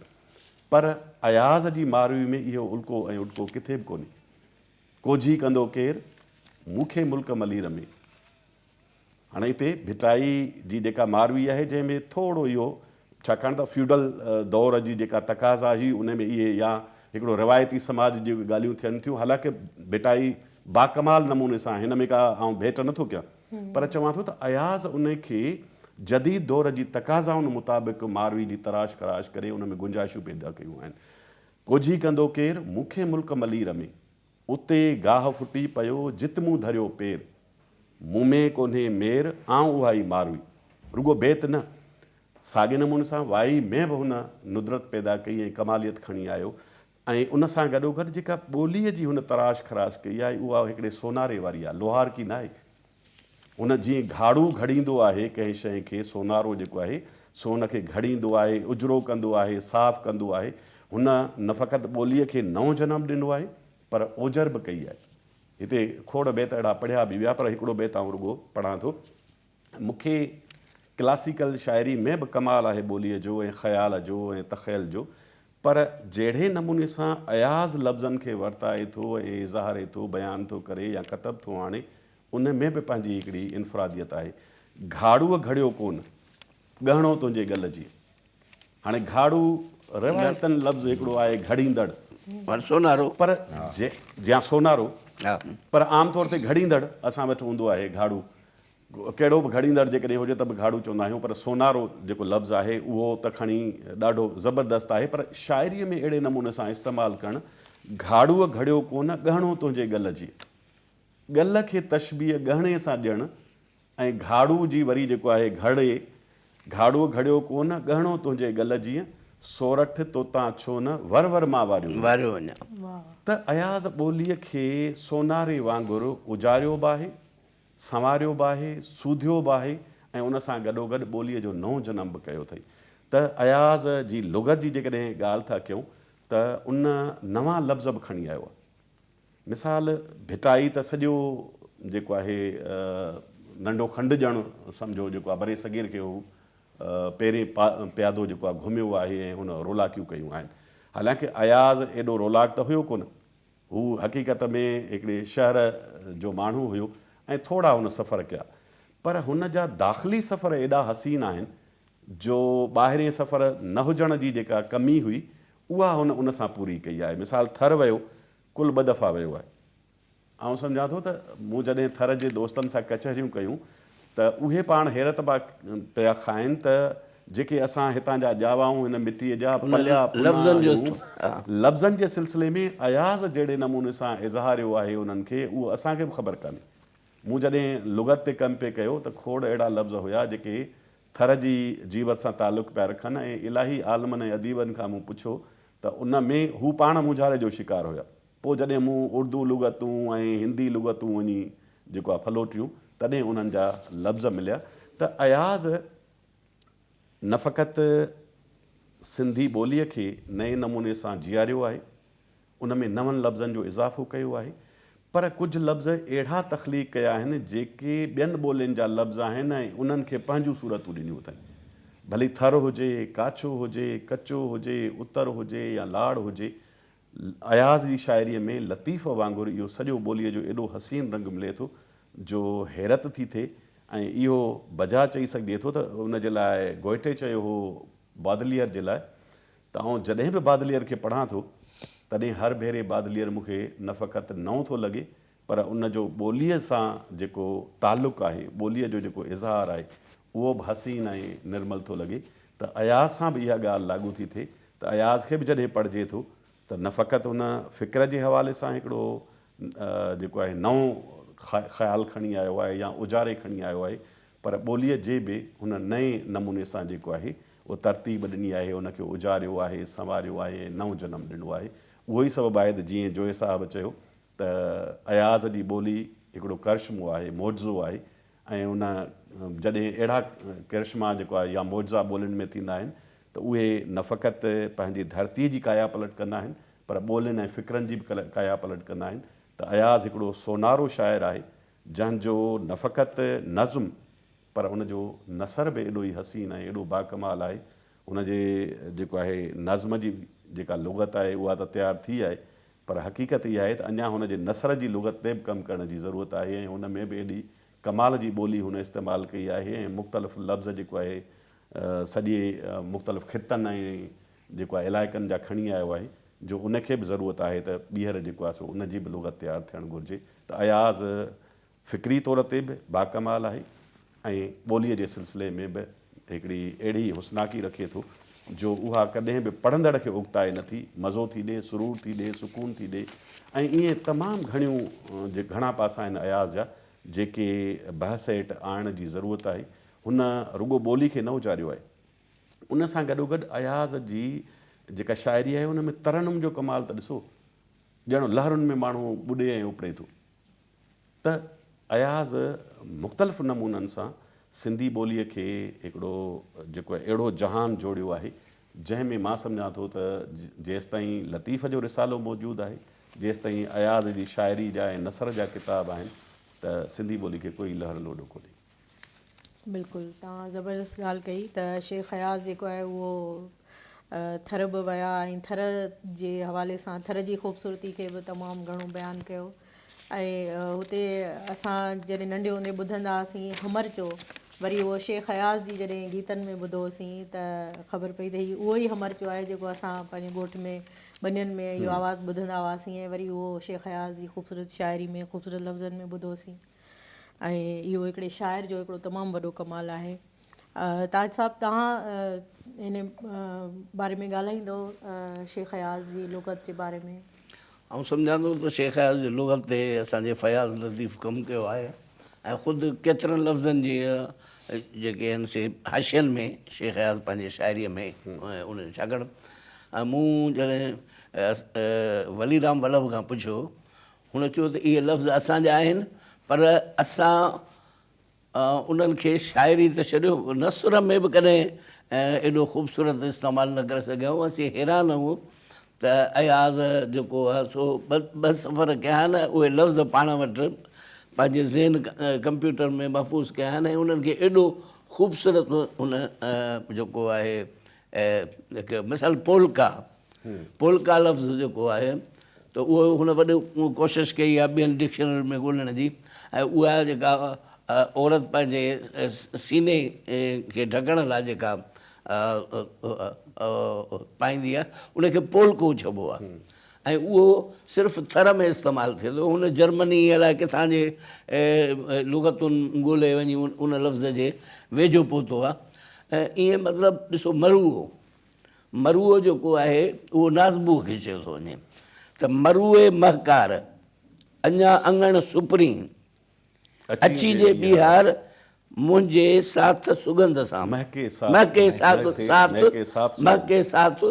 پر اياز جي ماروي ۾ اهو الڪو ۽ اٽڪو ڪٿي به ڪونهي. ڪوجهي ڪندو ڪير، مون کي ملڪ ملير ۾. هاڻي هتي ڀٽائي جي جيڪا ماروي آهي جنهن ۾ ٿورو اهو ڇاڪاڻ ته فيوڊل دور جي جيڪا تقاضا هئي ان ۾ اهي يا هڪڙو روايتي سماج جون ڳالهيون ٿين ٿيون حالانڪه ڀٽائي باڪمال نموني سان هن ۾ ڪا آئون ڀيٽ نه ٿو ڪيان پر چوان ٿو ته اياز ان کي جديد دور جي تقاضائن مطابق ماروي جي تراش خراش ڪري ان ۾ گنجائشون پيدا ڪيون آهن. ڪوجهي ڪندو ڪير، مون کي ملڪ ملير ۾. اتي گاهه ڦٽي پيو، جت مون ڌريو پير. مون ۾ ڪونهي مير، آئون اها ئي ماروي. رڳو بيت نه، ساڳئي نموني سان وائي ۾ به هن ندرت پيدا ڪئي ۽ ڪماليت کڻي آيو ۽ ان سان گڏوگڏ جيڪا ٻوليء جي هن تراش خراش ڪئي آهي، اها هڪڙي سوناري واري آهي، لوهارڪي ناهي. هن جيئن گهاڙو گهڙيندو آهي ڪنهن شيء کي، سونارو جيڪو آهي، سو ان کي گهڙيندو آهي، اجرو ڪندو آهي، صاف ڪندو آهي. هن نه فقط ٻوليء کي نئون جنم ڏنو آهي، پر اوجر به ڪئي آهي. هتي کوڙ بيت اهڙا پڙهيا به ويا، پر هڪڙو بيت آئون رڳو پڙهان ٿو. مون کي ڪلاسيڪل شاعري ۾ به ڪمال آهي ٻوليء جو ۽ خيال جو ۽ تخيل جو، پر جهڙي نموني سان اياز لفظن کي ورتائي ٿو ۽ اظهاري ٿو، بيان ٿو ڪري يا ڪتب ٿو آڻي، ان ۾ به پنهنجي هڪڙي انفراديت آهي. گهاڙوء گهڙيو ڪونه، ڳهڻو تنهنجي ڳل جي. هاڻي گهاڙو روايتن لفظ هڪڙو آهي گهڙيندڙ. پر سونارو. پر جيان سونارو. پر عام طور تي گهڙيندڙ اسان وٽ هوندو آهي گهاڙو. ڪهڙو به گهڙيندڙ جيڪڏهن هجي ته به گهاڙو چوندا آهيون پر سونارو جيڪو لفظ آهي اهو ته کڻي ڏاڍو زبردست آهي پر شاعريء ۾ اهڙي نموني سان استعمال ڪرڻ گهاڙوء گهڙيو ڪونه ڳهڻو تنهنجي ڳل جي. ڳل کي تشبيهه ڳهڻي سان ڏيڻ ۽ گهاڙو جي وري جيڪو آهي گهڙي، گهاڙوء گهڙيو ڪونه، ڳهڻو تنهنجي ڳل جيئن، سورٺ توتان ڇو نه، ور ور مان واريو وڃان. واريو وڃان. ته اياز ٻوليء کي سوناري وانگر اجاريو به آهي، سنواريو به آهي، سوڌيو به آهي ۽ ان سان گڏوگڏ ٻوليء جو نئون جنم به ڪيو اٿئي. ته اياز جي لغت جي جيڪڏهن ڳالهه ٿا ڪيون ته ان نوان لفظ به کڻي آيو آهي. مثال ڀٽائي ته سڄو جيڪو آهي ننڍو کنڊ ڄڻ سمجهو جيڪو آهي برصغير کي هو پيرين پيادو جيڪو آهي گهميو آهي ۽ هن رولاڪيون ڪيون آهن. حالانڪه اياز ايڏو رولاڪ ته هيو ڪونه. هو حقيقت ۾ هڪڙي شهر جو ماڻهو هيو ۽ ٿورا هن سفر ڪيا. پر هن جا داخلي سفر ايڏا حسين آهن جو ٻاهرين سفر نه هجڻ جي جيڪا ڪمي هئي اها هن ان سان پوري ڪئي آهي. مثال ٿر ويو، ڪل ٻه دفعا ويو آهي. آئون سمجهان ٿو ته مون جڏهن ٿر جي دوستن سان ڪچهريون ڪيون ته اهي پاڻ حيرت پيا کائن ته جيڪي اسان هتان جا ڄاوائون هن مٽيء جا پليا پنا آهيون، لفظن جي سلسلي ۾ اياز جهڙي نموني سان اظهاريو آهي انهن کي اهو اسان کي به خبر ڪانهي. مون جڏهن لغت تي ڪم پئي ڪيو ته کوڙ اهڙا لفظ هيا جيڪي ٿر جي جيوت سان تعلق پيا رکن ۽ الاهي عالمن ۽ اديبن کان مون پڇيو ته ان ۾ هو پاڻ مونجهاري جو شڪار هيا. پوء جڏهن مون اردو لغتون ۽ هندي لغتون وڃي جيڪو آهي ڦلوٽيون تڏهن انهن جا لفظ مليا ته اياز نه فقط سنڌي ٻوليء کي نئين نموني سان جياريو آهي، ان ۾ نون لفظن جو اضافو ڪيو آهي، پر ڪجهه لفظ اهڙا تخليق ڪيا آهن، جيڪي ٻين ٻولين جا لفظ آهن ۽ انهن کي پنهنجون صورتون ڏنيون اٿائين. ڀلي ٿر هجي، ڪاڇو هجي، ڪچو هجي، اتر هجي يا لاڙ هجي، اياز جي شاعريء ۾ لطيف وانگر اهو سڄو ٻوليء جو ايڏو حسين رنگ ملي ٿو، جو حيرت ٿي ٿئي ۽ اهو بجا چئي سگهجي ٿو ته ان جي لاء گوئٽي چيو هو بادليئر جي لاء ته آئون جڏهن به بادليئر کي پڙهان ٿو، تڏهن هر ڀيري بادليئر مون کي نه فقط نئون ٿو لڳي، پر ان جو ٻوليء سان جيڪو تعلق آهي، ٻوليء جو جيڪو اظهار آهي، اهو به حسين ۽ نرمل ٿو لڳي ته اياز سان به اها ڳالهه لاڳو ٿي ٿئي ته اياز کي به جڏهن پڙهجي ٿو ته نه فقط ان فڪر جي حوالي سان هڪڙو جيڪو آهي نئون خيال کڻي آيو آهي يا اجاري کڻي آيو آهي، پر ٻوليء جي به هن نئين نموني سان جيڪو آهي اهو ترتيب ڏني آهي، ان کي اجاريو آهي، سنواريو آهي ۽ نئون جنم ڏنو آهي. اهو ئي سبب آهي ته جيئن جويي صاحب چيو ته اياز جي ٻولي هڪڙو ڪرشمو آهي، معجزو آهي ۽ ان جڏهن اهڙا ڪرشما جيڪو آهي يا معجزا ٻولين ۾ ٿيندا آهن ته اهي نه فقط پنهنجي ڌرتيء جي ڪايا پلٽ ڪندا آهن پر ٻولين ۽ فڪرن جي به ڪايا پلٽ ڪندا آهن ته اياز هڪڙو سونارو شاعر آهي جنهن جو نه فقط نظم پر ان جو نثر به ايڏو ئي حسين ۽ ايڏو باڪمال آهي. هن جي جيڪو آهي نظم جي جيڪا لغت آهي اها ته تيار ٿي آهي پر حقيقت اها آهي ته اڃا هن جي نثر جي لغت تي به ڪم ڪرڻ جي ضرورت آهي ۽ ان ۾ به ايڏي ڪمال جي ٻولي هن استعمال ڪئي آهي ۽ مختلف لفظ جيڪو آهي سڄي مختلف خطن ۽ جيڪو آهي علائقن جا کڻي آيو آهي جو ان کي به ضرورت آهي ته ٻيهر جيڪو آهي سو ان جي به لغت تيار ٿيڻ گهرجي ته اياز فڪري طور تي به باڪمال آهي ۽ ٻوليء جي سلسلي ۾ به هڪڙي اهڙي حسناڪي رکي ٿو جو اها ڪڏهن به پڙهندڙ کي اڪتائي نه ٿي، مزو ٿي ڏي، سرور ٿي ڏي، سڪون ٿي ڏي ۽ ائين تمام گهڻيون گهڻا پاسا آهن اياز جا جيڪي بحث هيٺ آڻڻ جي ضرورت آهي. هن رڳو ٻولي کي نه اچاريو آهي. ان سان گڏوگڏ اياز جي جيڪا شاعري آهي ان ۾ ترنم جو ڪمال ته ڏسو، ڄڻ لهرن ۾ ماڻهو ٻڏي ۽ اپڙي ٿو. ته اياز مختلف نمونن سان سنڌي ٻوليء کي هڪڙو جيڪو اهڙو جهان جوڙيو آهي، جنهن ۾ مان سمجهان ٿو ته جيستائين لطيف جو رسالو موجود آهي، جيستائين اياز جي شاعري جا ۽ نثر جا ڪتاب آهن ته سنڌي ٻولي کي ڪوئي لهر لوڏو ڪونهي. بلڪل توهان زبردست ڳالهه ڪئي ته شيخ اياز جيڪو آهي اهو ٿر به ويا ۽ ٿر جي حوالي سان ٿر جي خوبصورتي کي به تمام گهڻو بيان ڪيو ۽ هتي اسان جڏهن ننڍي هوندي ٻڌندا هئاسين همرچو وري اهو شيخ اياز جي جڏهن گيتن ۾ ٻڌوسين ته خبر پئي ته هي اهو ئي همرچو آهي جيڪو اسان پنهنجي ڳوٺ ۾ ٻنين ۾ اهو آواز ٻڌندا هئاسين ۽ وري اهو شيخ اياز جي خوبصورت شاعري ۾ خوبصورت لفظن ۾ ٻڌوسين ۽ اهو هڪڙي شاعر جو هڪڙو تمام وڏو ڪمال آهي. تاج صاحب توهان ان باري ۾ ڳالهائيندو شيخ اياز جي لغت جي باري ۾. آئون سمجهان ٿو ته شيخ اياز جي لغت تي اسان جي فياض لطيف ڪم ڪيو آهي ۽ خود ڪيترن لفظن جي جيڪي آهن سي حاشين ۾ شيخ اياز پنهنجي شاعريء ۾ انهن ڇاڪاڻ مون جڏهن ولي رام ولڀ کان پڇيو هن چيو ته اهي لفظ اسان جا آهن پر اسان انهن کي شاعري ته ڇڏيو نثر ۾ به ڪڏهن ايڏو خوبصورت استعمال نه ڪري سگهيا هئون. اسين حيران هئون ته اياز جيڪو آهي سو ٻه سفر ڪيا آهن اهي لفظ پاڻ وٽ پنهنجي ذهن ڪمپيوٽر ۾ محفوظ ڪيا آهن ۽ انهن کي ايڏو خوبصورت هن جيڪو آهي هڪ مثال پولڪا پولڪا لفظ جيڪو آهي ته اهو هن وڏي ڪوشش ڪئي آهي ٻين ڊڪشنرين ۾ ڳولڻ جي ۽ اها جيڪا عورت پنهنجي سيني کي ڍڪڻ لاء جيڪا پائيندي آهي ان کي پولڪو چئبو آهي ۽ اهو صرف ٿر ۾ استعمال ٿئي ٿو. هن جرمني الائي ڪٿان جي لغتن ڳولي وڃي ان لفظ جي ويجهو پهتو آهي ۽ ائين مطلب ڏسو مروئو مروئو جيڪو آهي اهو نازبوء کي چيو ٿو وڃي ته مروئي مهڪار اڃا اڱڻ سپرين اچي جي ٻيهار منهنجي ساٿ سڳنڌ سان مهڪي ساٿ مهڪي ساٿ ساٿ مهڪي ساٿ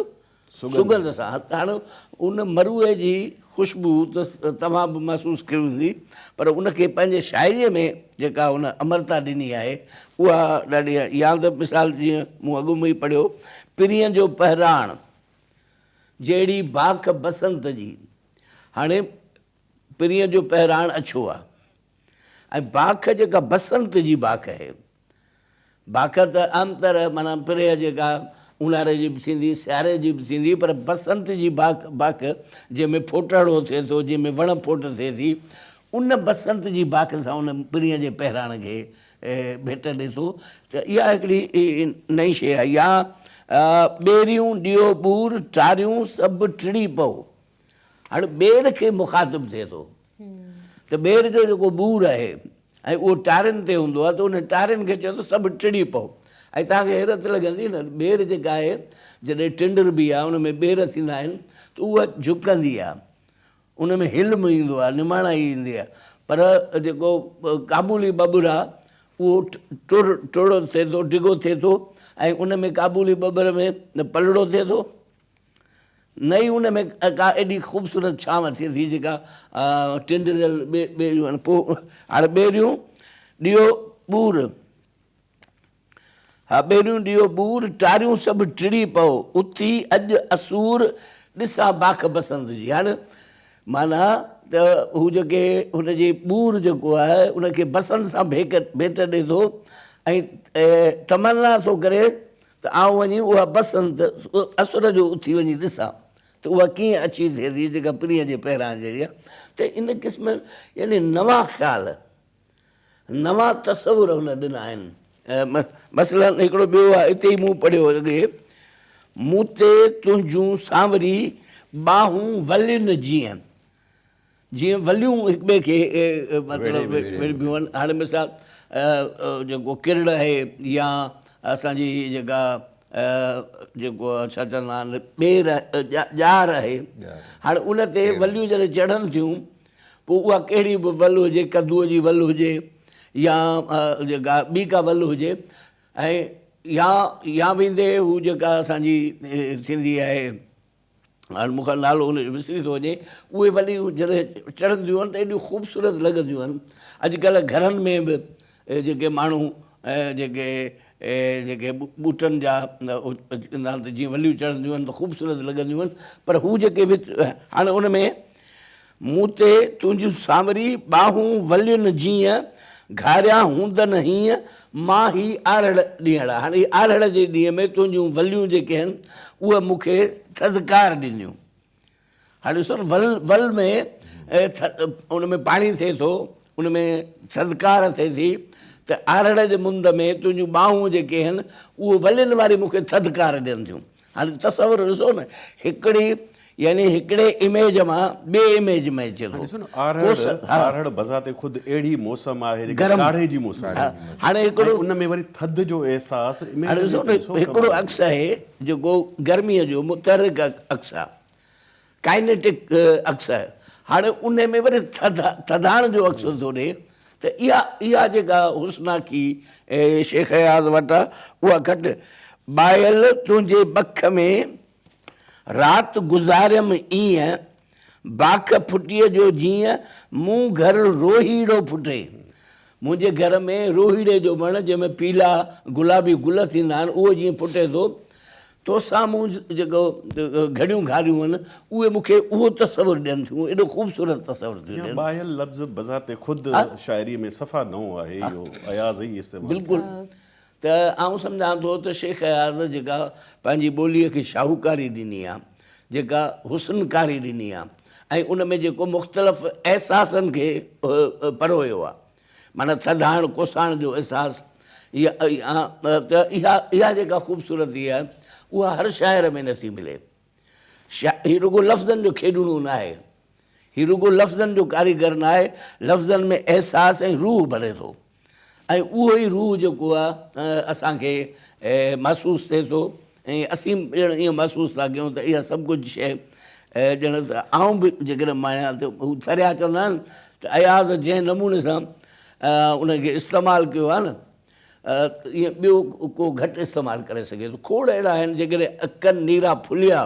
سڳنڌ سان هاڻ ان مروئي جي خوشبو ته توهان به محسوس ڪئي هوندي پر ان کي پنهنجي شاعريء ۾ جيڪا ان امرتا ڏني آهي اها ڏاڍي يا ته مثال جيئن مون اڳ ۾ ئي پڙهيو پرينء جو پهراڻ جهڙي باک بسنت جي هاڻي پرينء جو پهراڻ اڇو آهي ۽ باک جيڪا بسنت جي باک آهي باک ته عام طرح معنيٰ پرينء جيڪا اونهاري جي به ٿيندي، سياري جي به ٿيندي پر بسنت جي باک باک جنهن ۾ ڦوٽهڙو ٿئي ٿو، جنهن ۾ وڻ ڦوٽ ٿئي ٿي، ان بسنت جي باک سان ان پرينء جي پهراڻ کي ڀيٽ ڏئي ٿو ته اها هڪڙي نئين شيء آهي يا ٻيريون ڏيو ٻور ٽاريون سڀ ٽڙي پئو. هاڻي ٻير کي مخاطب ٿئي ٿو ته ٻير جو جيڪو ٻور آهي ۽ اهو ٽارين تي هوندو آهي ته ان ٽارين کي چئي ٿو سڀ ٽڙي پئو ۽ توهان کي حيرت لڳندي نه ٻير جيڪا آهي جڏهن ٽنڊربي آهي ان ۾ ٻير ٿيندا آهن ته اها جهڪندي آهي ان ۾ حلم ايندو آهي نماڻائي ايندي آهي پر جيڪو ڪابولي ٻٻر آهي اهو ٽر ٽڙ ٿئي ٿو ڊگهو ٿئي ٿو ۽ ان ۾ ڪابولي ٻٻر ۾ نه پلڙو ٿئي ٿو نه ئي ان ۾ ڪا ايڏي خوبصورت ڇانو ٿئي ٿي جيڪا ٽنڊريل ٻيريون آهن. پوء هاڻي ٻيريون ڏيئو ٻور، ها ٻيريون ڏيئو ٻور، ٽاريون سڀ ٽڙي پئو، اٿي اڄ اسور، ڏسان باک بسنت جي. هاڻي معنيٰ ته هو جيڪي هن جي ٻور جيڪو آهي ان کي بسنت سان ڀيٽ ڏئي ٿو ۽ تمنا ٿو ڪري ته آئون وڃي اها بسنت اسر جو اٿي وڃي ڏسان ته اها ڪيئن اڇي ٿئي ٿي جيڪا پرينء جي پهراڻ جهڙي آهي ته ان قسم يعني نوان خيال نوان تصور هن ڏنا آهن. مثلاً هڪڙو ٻيو آهي اتي ئي مون پڙهيو اڳي مون تي تنهنجون سانوري ٻانهون ولين جيئن جيئن وليون هڪ ٻئي کي مطلب ويڙهبيون آهن. هاڻي مثال جيڪو ڪرڙ آهي يا اسان جي جيڪا جيڪو ڇا چوندا آهن ٻير ڄار آهي هاڻي ان تي وليون جڏهن چڙهن ٿيون پوء اها ڪهڙي به ول هجي ڪدوء جي ول هجي يا جيڪا ٻي ڪا ول هجي ۽ يا يا ويندي هو جيڪا اسان جي ٿيندي آهي هاڻ مون کان نالو ان جو وسري ٿو وڃي، اهي وليون جڏهن چڙهنديون آهن ته ايڏيون خوبصورت لڳنديون آهن. اڄڪلهه گهرن ۾ به جيڪي ماڻهو جيڪي جيڪي ٻوٽن جا ڪندا آهن ته جيئن وليون چڙهنديون آهن ته خوبصورت لڳنديون آهن پر هو جيڪي هاڻي ان ۾ مون تي تنهنجون سانوري ٻانهون ولين جيئن، گهاريان هوندن هيئن، مان هي آرهڙ ڏينهڙا. هاڻي هي آرهڙ جي ڏينهن ۾ تنهنجون وليون جيڪي آهن، اهي مون کي ٿڌڪار ڏينديون. هاڻي ڏسو نه ول ول ۾ ان ۾ پاڻي ٿئي ٿو، ان ۾ ٿڌڪار ٿئي ٿي ته آرهڙ جي مند ۾ تنهنجون ٻانهون جيڪي آهن، اهي ولين واري مون کي ٿڌڪار ڏين ٿيون. هاڻي تصور ڏسو نه هڪڙي يعني هڪڙي اميج مان ٻي اميج ۾ اچي ٿو. ڏسو نه آرهڙ آرهڙ بذات خود اهڙي موسم آهي جيڪا ڪاڙهي جي موسم آهي هاڻي هڪڙو ان ۾ وري ٿڌ جو احساس اميج هاڻي ڏسو نه هڪڙو عڪس آهي جيڪو گرميء جو متحرڪ عڪس آهي ڪائنيٽڪ عڪس آهي هاڻي ان ۾ وري ٿڌاڻ جو عڪس ٿو ڏئي ته اها اها جيڪا حسناڪي شيخ اياز وٽ آهي اها گهٽ ٻايل تنهنجي ٻک ۾ رات گذاريم ايئن باک ڦٽيء جو جيئن مون گهر روهيڙو ڦٽي. منهنجي گهر ۾ روهيڙي جو وڻ جنهن ۾ پيلا گلابي گل ٿيندا آهن اهو جيئن ڦٽي ٿو، توسان مون جيڪو گهڙيون گهاريون آهن اهي مون کي اهو تصور ڏين ٿيون، ايڏو خوبصورت تصور ٿيون يا ڏين. ٻاهيل لفظ بذات خود شاعريء ۾ صفا نئون آهي، اهو اياز ئي استعمال ڪيو. بلڪل ته آئون سمجهان ٿو ته شيخ اياز جيڪا پنهنجي ٻوليء کي شاهوڪاري ڏني آهي، جيڪا حسن ڪاري ڏني آهي ۽ ان ۾ جيڪو مختلف احساسن کي پرويو آهي، معنيٰ ٿڌاڻ ڪوساڻ جو احساس يا ته اها اها جيڪا خوبصورتي آهي اها هر شاعر ۾ نٿي ملي. هي رڳو لفظن جو کيڏڻو ناهي، هي رڳو لفظن جو ڪاريگر ناهي، لفظن ۾ احساس ۽ روح ڀري ٿو ۽ اهو ئي روح جيڪو آهي اسان کي محسوس ٿئي ٿو ۽ اسين ڄڻ ائين محسوس ٿا ڪيون ته اها سڀ ڪجهه شيء ڄڻ ته آئون به جيڪڏهن ماڻيان ته هو ٿريا چوندا آهن ته اياز جنهن نموني سان ان کي استعمال ڪيو آهي نه ائين ٻيو ڪو گهٽ استعمال ڪري سگهي ٿو. کوڙ اهڙا آهن جيڪڏهن اڪن نيرا ڦليا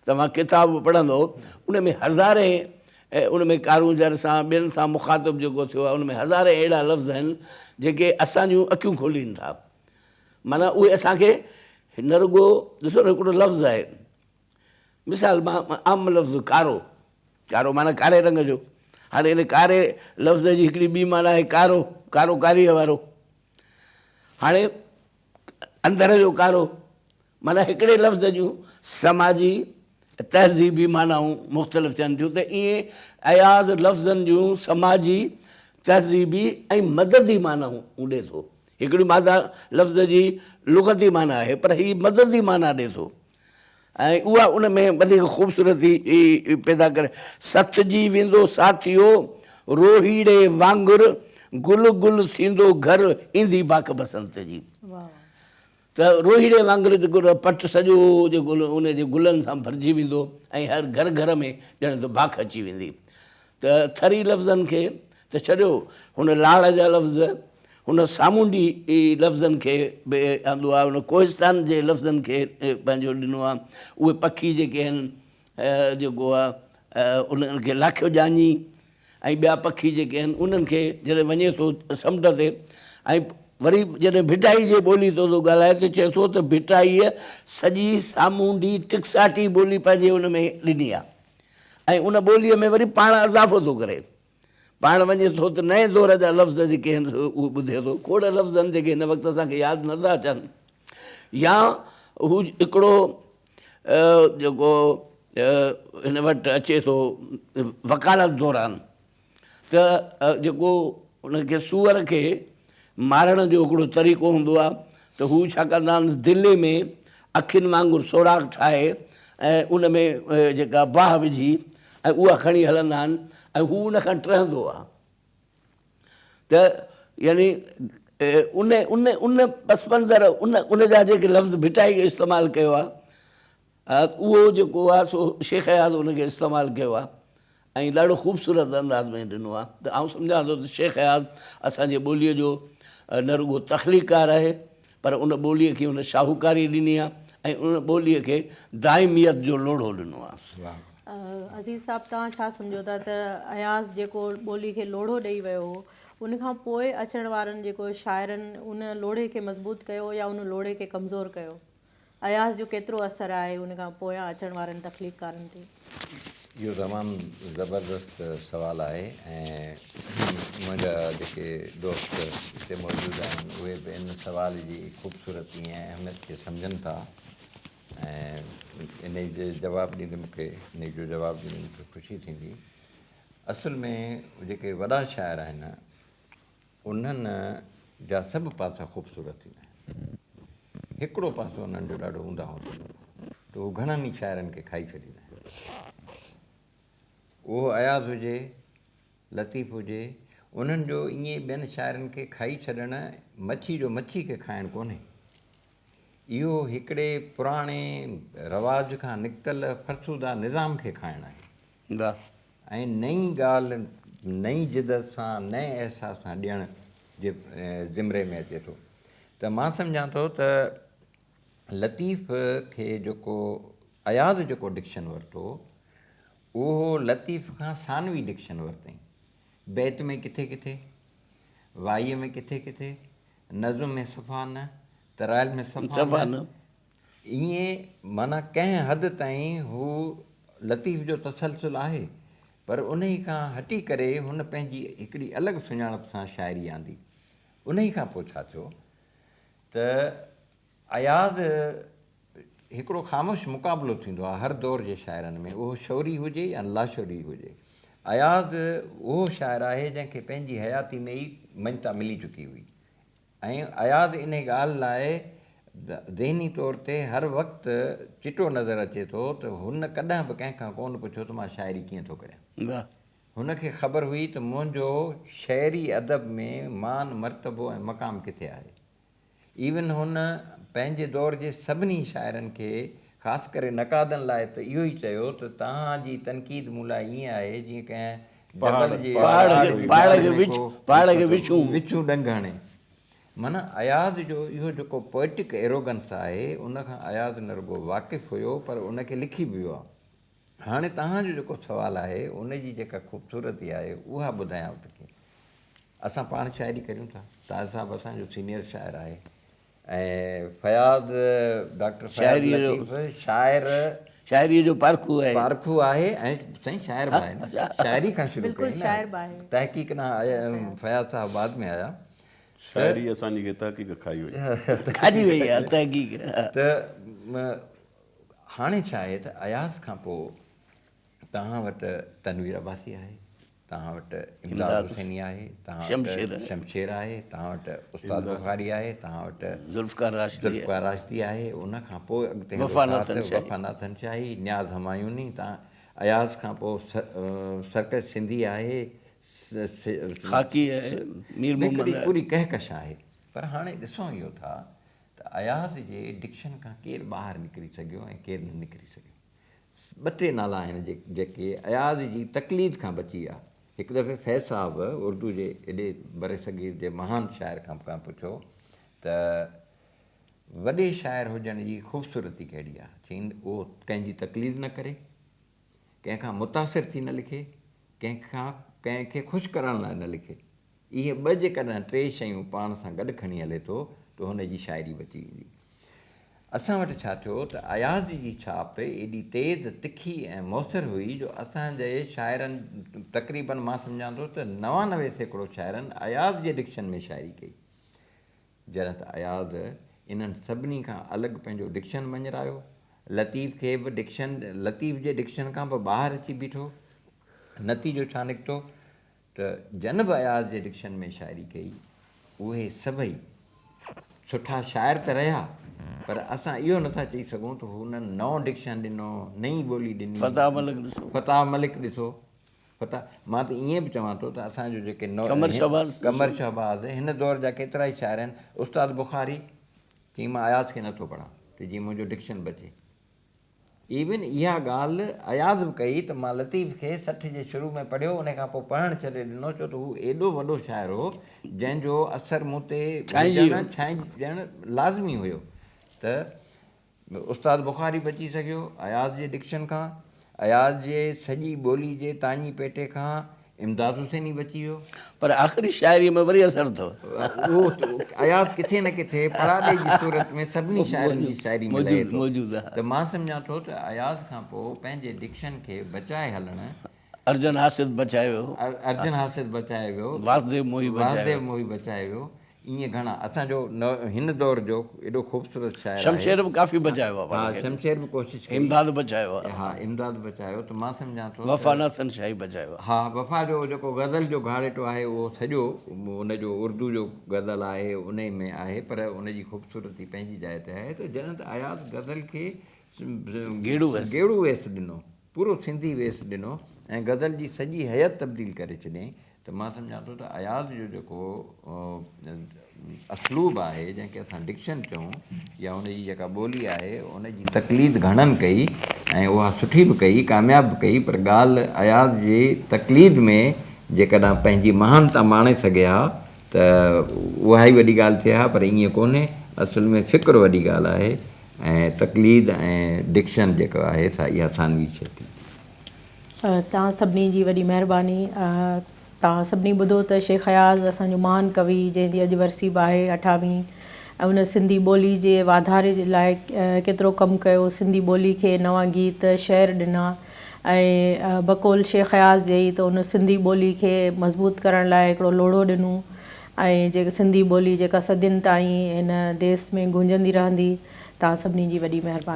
توهان ڪتاب پڙهندو ان ۾ هزارين ان ۾ ڪارونجهر سان ٻين سان مخاطب جيڪو ٿيو آهي ان ۾ هزارين اهڙا لفظ آهن جيڪي اسان جون اکيون کولين ٿا معنيٰ اهي اسان کي نه رڳو ڏسو نه هڪڙو لفظ آهي مثال مان عام لفظ ڪارو ڪارو معنيٰ ڪاري رنگ جو هاڻي ان ڪاري لفظ جي هڪڙي ٻي معنيٰ آهي ڪارو ڪارو ڪاريء وارو هاڻي اندر جو ڪارو معنيٰ هڪڙي لفظ جون سماجي تهذيبي معنائون مختلف ٿين ٿيون ته ائين اياز لفظن جون سماجي تهذيبي ۽ مددي معنائون ڏي ٿو هڪڙي ماده لفظ جي لغتي معنيٰ آهي پر هي مددي معنيٰ ڏي ٿو ۽ اها ان ۾ وڌيڪ خوبصورتي پيدا ڪري سٿجي ويندو ساٿيو روهيڙي وانگر گل گل ٿيندو گهر ايندي باک بسنت جي ته روهيڙي وانگر جيڪو پٽ سڄو جيڪو ان جي گلن سان ڀرجي ويندو ۽ هر گهر گهر ۾ ڄڻ ته باک اچي ويندي ته ٿري لفظن کي ته ڇڏيو هن لاڙ جا لفظ هن سامونڊي لفظن کي به آندو آهي، هن ڪوهستان جي لفظن کي پنهنجو ڏنو آهي. اهي پکي جيڪي آهن جيڪو آهي انهن کي لاکيو ڄاڃي ۽ ٻيا پکي جيڪي آهن انهن کي جڏهن وڃي ٿو سمنڊ تي ۽ وري جڏهن ڀٽائي جي ٻولي ٿو ٿو ڳالهائي ته چئي ٿو ته ڀٽائيء سڄي سامونڊي ٽڪساٽي ٻولي پنهنجي ان ۾ ڏني آهي ۽ ان ٻوليء ۾ وري پاڻ اضافو ٿو ڪري. پاڻ وڃي ٿو ته نئين دور جا لفظ جيڪي آهن سو اهي ٻڌي ٿو. کوڙ لفظ آهن جيڪي هن وقت اسان کي ياد نه ٿا اچن يا هو هڪڙو جيڪو هن وٽ اچي ٿو وڪالت دوران ته جيڪو ان کي سوئر کي مارڻ جو هڪڙو طريقو هوندو آهي ته هو ڇا ڪندا آهن دلي ۾ اکين وانگر سوراخ ٺاهي ۽ ان ۾ جيڪا باهه وجهي ۽ اها کڻي هلندا آهن ۽ هو ان کان ٽهندو آهي ته يعني ان ان ان پس منظر ان ان جا جيڪي لفظ ڀٽائي استعمال ڪيو آهي اهو جيڪو آهي سو شيخ اياز ان کي استعمال ڪيو آهي ۽ ڏاڍو خوبصورت انداز ۾ ڏنو آهي ته آئون سمجهان ٿو ته شيخ اياز اسان جي ٻوليء جو نه رڳو تخليقڪار آهي پر ان ٻوليء کي ان شاهوڪاري ڏني آهي ۽ ان ٻوليء کي دائميت جو لوڙهو ڏنو آهي. عزيز صاحب توهان ڇا سمجهو ٿا ته اياز جيڪو ٻولي کي لوڙهو ڏئي ويو هو ان کان پوء اچڻ وارن جيڪو شاعرن ان لوڙهي کي مضبوط ڪيو يا ان لوڙهي کي ڪمزور ڪيو؟ اياز جو ڪيترو اثر آهي ان کان پويان اچڻ وارن تخليقڪارن تي؟ اهو تمام زبردست سوال آهي ۽ منهنجا جيڪي دوست هتي موجود آهن اهي به ان سوال جي خوبصورتي ۽ اهميت کي سمجهن ٿا ۽ انهي جي جواب ڏيندي مون کي انهي جو جواب ڏيندي مون کي خوشي ٿيندي. اصل ۾ جيڪي وڏا شاعر آهن انهن جا سڀ پاسا خوبصورت ٿيندا آهن. هڪڙو پاسو انهن جو ڏاڍو اونداهو ٿيندو آهي ته هو گهڻن ئي شاعرن کي کائي ڇڏيندا آهن. اهو اياز هجي، لطيف هجي، انهن جو ائين ٻين شاعرن کي کائي ڇڏڻ مڇي جو مڇي کي کائڻ ڪونهي. اهو هڪڙي پراڻي رواج کان نڪتل فرسوده نظام کي کائڻ آهي. ۽ نئين ڳالهه نئين جدت سان نئين احساس سان ڏيڻ جي زمري ۾ اچي ٿو ته مان سمجهان ٿو ته لطيف کي جيڪو اياز جيڪو ڊڪشن ورتو اهو لطيف کان ثانوي ڊڪشن ورتائين بيت ۾ ڪٿي ڪٿي وائيء ۾ ڪٿي ڪٿي، نظم ۾ صفا نه، ترائيل ۾ صفا نه. ائين معنيٰ ڪنهن حد تائين هو لطيف جو تسلسل آهي، پر انهي کان هٽي ڪري هن پنهنجي هڪڙي الڳ سڃاڻپ سان شاعري آندي. انهي کان پوء ڇا ٿيو ته اياز هڪڙو خاموش مقابلو ٿيندو آهي هر دور جي شاعرن ۾ اهو شعوري هجي يا لاشعوري هجي. اياز اهو شاعر آهي جنهن کي پنهنجي حياتي ۾ ئي مڃتا ملي چڪي هئي ۽ اياز انهي ڳالهه لاء ذهني طور تي هر وقت چٽو نظر اچي ٿو ته هن ڪڏهن به ڪنهن کان ڪونه پڇيو ته مان شاعري ڪيئن ٿو ڪريان. هن کي خبر هئي ته منهنجو شعري ادب ۾ مان، مرتبو ۽ مقام ڪٿي آهي. ايون هن پنهنجي دور جي سڀني شاعرن کي خاص ڪري نقادن لاء ته اهو ئي چيو ته توهان جي تنقيد مون لاء ائين آهي جيئن ڪنهن جبل جي پهاڙ جي پهاڙ کي وڇون ڏنگ هڻي. معنيٰ اياز جو اهو جيڪو پوئٽڪ ايروگنس آهي ان کان اياز نه رڳو واقف هيو پر ان کي لکي به ويو آهي. هاڻي توهان جو جيڪو سوال آهي ان جي جيڪا خوبصورتي آهي اها ٻڌايانو ته ڪيئن اسان پاڻ شاعري ڪريون ٿا. تاج صاحب اسان جو سينيئر شاعر آهي ۽ فياض ڊاڪٽر فياض لطيف شاعر شاعريء جو پارکو آهي. پارکو آهي ۽ سائين شاعر به آهي نه شاعري کان شروع ڪئي نه تحقيق ڏانهن فياض صاحب بعد ۾ آيا. شاعري اسان جي کي تحقيق کائي وئي. کائجي وئي آهي تحقيق. ته هاڻي ڇا آهي ته اياز کان پوء توهان وٽ تنوير عباسي آهي، توهان وٽ امداد حسيني آهي، توهان وٽ شمشير آهي، توهان وٽ استاد بخاري آهي، توهان وٽ ذوالفقار راشدي آهي، ان کان پوء اڳتي وفا ناٿن شاهي، نياز همايوني، توهان اياز کان پوء سرڪش سنڌي آهي، خاڪي آهي، مير محمد آهي. پوري ڪهڪشان آهي. پر هاڻي ڏسون اهو ٿا ته اياز جي ڊڪشن کان ڪير ٻاهر نڪري سگهيو ۽ ڪير نه نڪري سگهيو. ٻه ٽي نالا آهن جيڪي اياز جي تقليد کان بچي ويا. هڪ دفعي فيض صاحب اردو جي ايڏي برصغير جي مهان شاعر کان پڇيو ته وڏي شاعر هجڻ جي خوبصورتي ڪهڙي آهي؟ چيائين اهو ڪنهن جي تقليد نه ڪري، ڪنهن کان متاثر ٿي نه لکي، ڪنهن کان ڪنهن کي خوش ڪرڻ لاء نه لکي. اهي ٻه جيڪڏهن ٽي شيون پاڻ سان گڏ کڻي هلي ٿو ته هن جي شاعري بچي ويندي. اسان وٽ ڇا ٿيو ته اياز جي ڇاپ ايڏي تيز، تکي ۽ موثر هئي جو اسان جي شاعرن تقريباً مان سمجهان ٿو ته 99% شاعرن اياز جي ڊڪشن ۾ شاعري ڪئي. جڏهن ته اياز انهن سڀني کان الڳ پنهنجو ڊڪشن مڃرايو. لطيف کي به ڊڪشن لطيف جي ڊڪشن کان به ٻاهر اچي بيٺو. نتيجو ڇا نڪتو ته جن به اياز جي ڊڪشن ۾ شاعري ڪئي، اهي سڀئي سٺا شاعر ته رهيا، پر اسان اهو نٿا چئي سگهون ته هنن نئون ڊڪشن ڏنو، نئين ٻولي ڏني. فتاح ملڪ ڏسو. فتاح ملڪ ڏسو. فتاح، مان ته ائين به چوان ٿو ته اسان جو جيڪي نو قمر شهباز ڏسو. قمر شهباز، هن دور جا ڪيترائي شاعر آهن. استاد بخاري چيائين مان اياز کي نٿو پڙهان ته جيئن منهنجو ڊڪشن بچي. ايون اها ڳالهه اياز به ڪئي ته مان لطيف کي 60 جي شروع ۾ پڙهيو ان کان پوء پڙهڻ ڇڏي ڏنو ڇو ته هو ايڏو وڏو شاعر هو جنهن جو اثر مون تي هجڻ ڇانئجڻ لازمي هيو ته استاد بخاري بچي سگهيو اياز جي ڊڪشن کان اياز جي سڄي ٻولي جي تاڃي پيٽي کان امداد حسيني بچي ويو. پر آخري شاعريء ۾ وري اثر اٿو. اهو اياز ڪٿي نه ڪٿي پڙاڏي جي صورت ۾ سڀني شاعرن جي شاعري ۾ لهي ٿو ته مان سمجهان ٿو ته اياز کان پوء پنهنجي ڊڪشن کي بچائي هلڻ. ارجن حاسد بچائي ويو. ارجن حاسد بچائي ويو. واسديو موهي بچائي ويو. واسديو موهي بچائي ويو. ائين گهڻا اسان جو هن دور جو ايڏو خوبصورت شاعر آهي. شمشير به ڪافي بچايو آهي پاڻ کي. ها شمشير به ڪوشش ڪئي. امداد بچايو آهي. ها امداد بچايو ته مان سمجهان ٿو ته. وفا ناٿن شاهي بچايو آهي. ها وفا جو جيڪو غزل جو گهاڙيٽو آهي اهو سڄو ان جو اردو جو غزل آهي انهي ۾ آهي پر ان جي خوبصورتي پنهنجي جاء تي آهي ته جڏهن ته اياز غزل کي گيڙو ويس ڏنو پورو سنڌي ويس ڏنو ۽ غزل جي سڄي هيئت تبديل ڪري ڇڏيائين ته مان سمجهان ٿو ته اياز جو جيڪو اسلوب آهي جنهن کي اسان ڊڪشن چئون يا ان جي جيڪا ٻولي آهي ان جي تقليد گهڻن ڪئي ۽ اها سٺي به ڪئي ڪامياب به ڪئي پر ڳالهه اياز جي تقليد ۾ جيڪڏهن پنهنجي مهانتا ماڻي سگهي ها ته اها ئي وڏي ڳالهه ٿئي ها پر ائين ڪونهي اصل ۾ فڪر وڏي ڳالهه آهي ۽ تقليد ۽ ڊڪشن جيڪا آهي سا اها ثانوي شيء ٿي. توهان سڀني جي وڏي مهرباني. توهان سڀني ٻڌو ته شيخ اياز اسان جو مهان ڪوي جنهن جي اڄ ورسي به آهي اٺاويهين ۽ ان سنڌي ٻولي جي واڌاري جي لاء ڪيترو ڪم ڪيو سنڌي ٻولي کي نوان گيت شعر ڏنا ۽ بقول شيخ اياز جي ئي ته ان سنڌي ٻولي کي مضبوط ڪرڻ لاء هڪڙو لوڙهو ڏنو ۽ جيڪا سنڌي ٻولي جيڪا صدين تائين هن ديس ۾ گونجندي رهندي توهان سڀني جي وڏي مهرباني.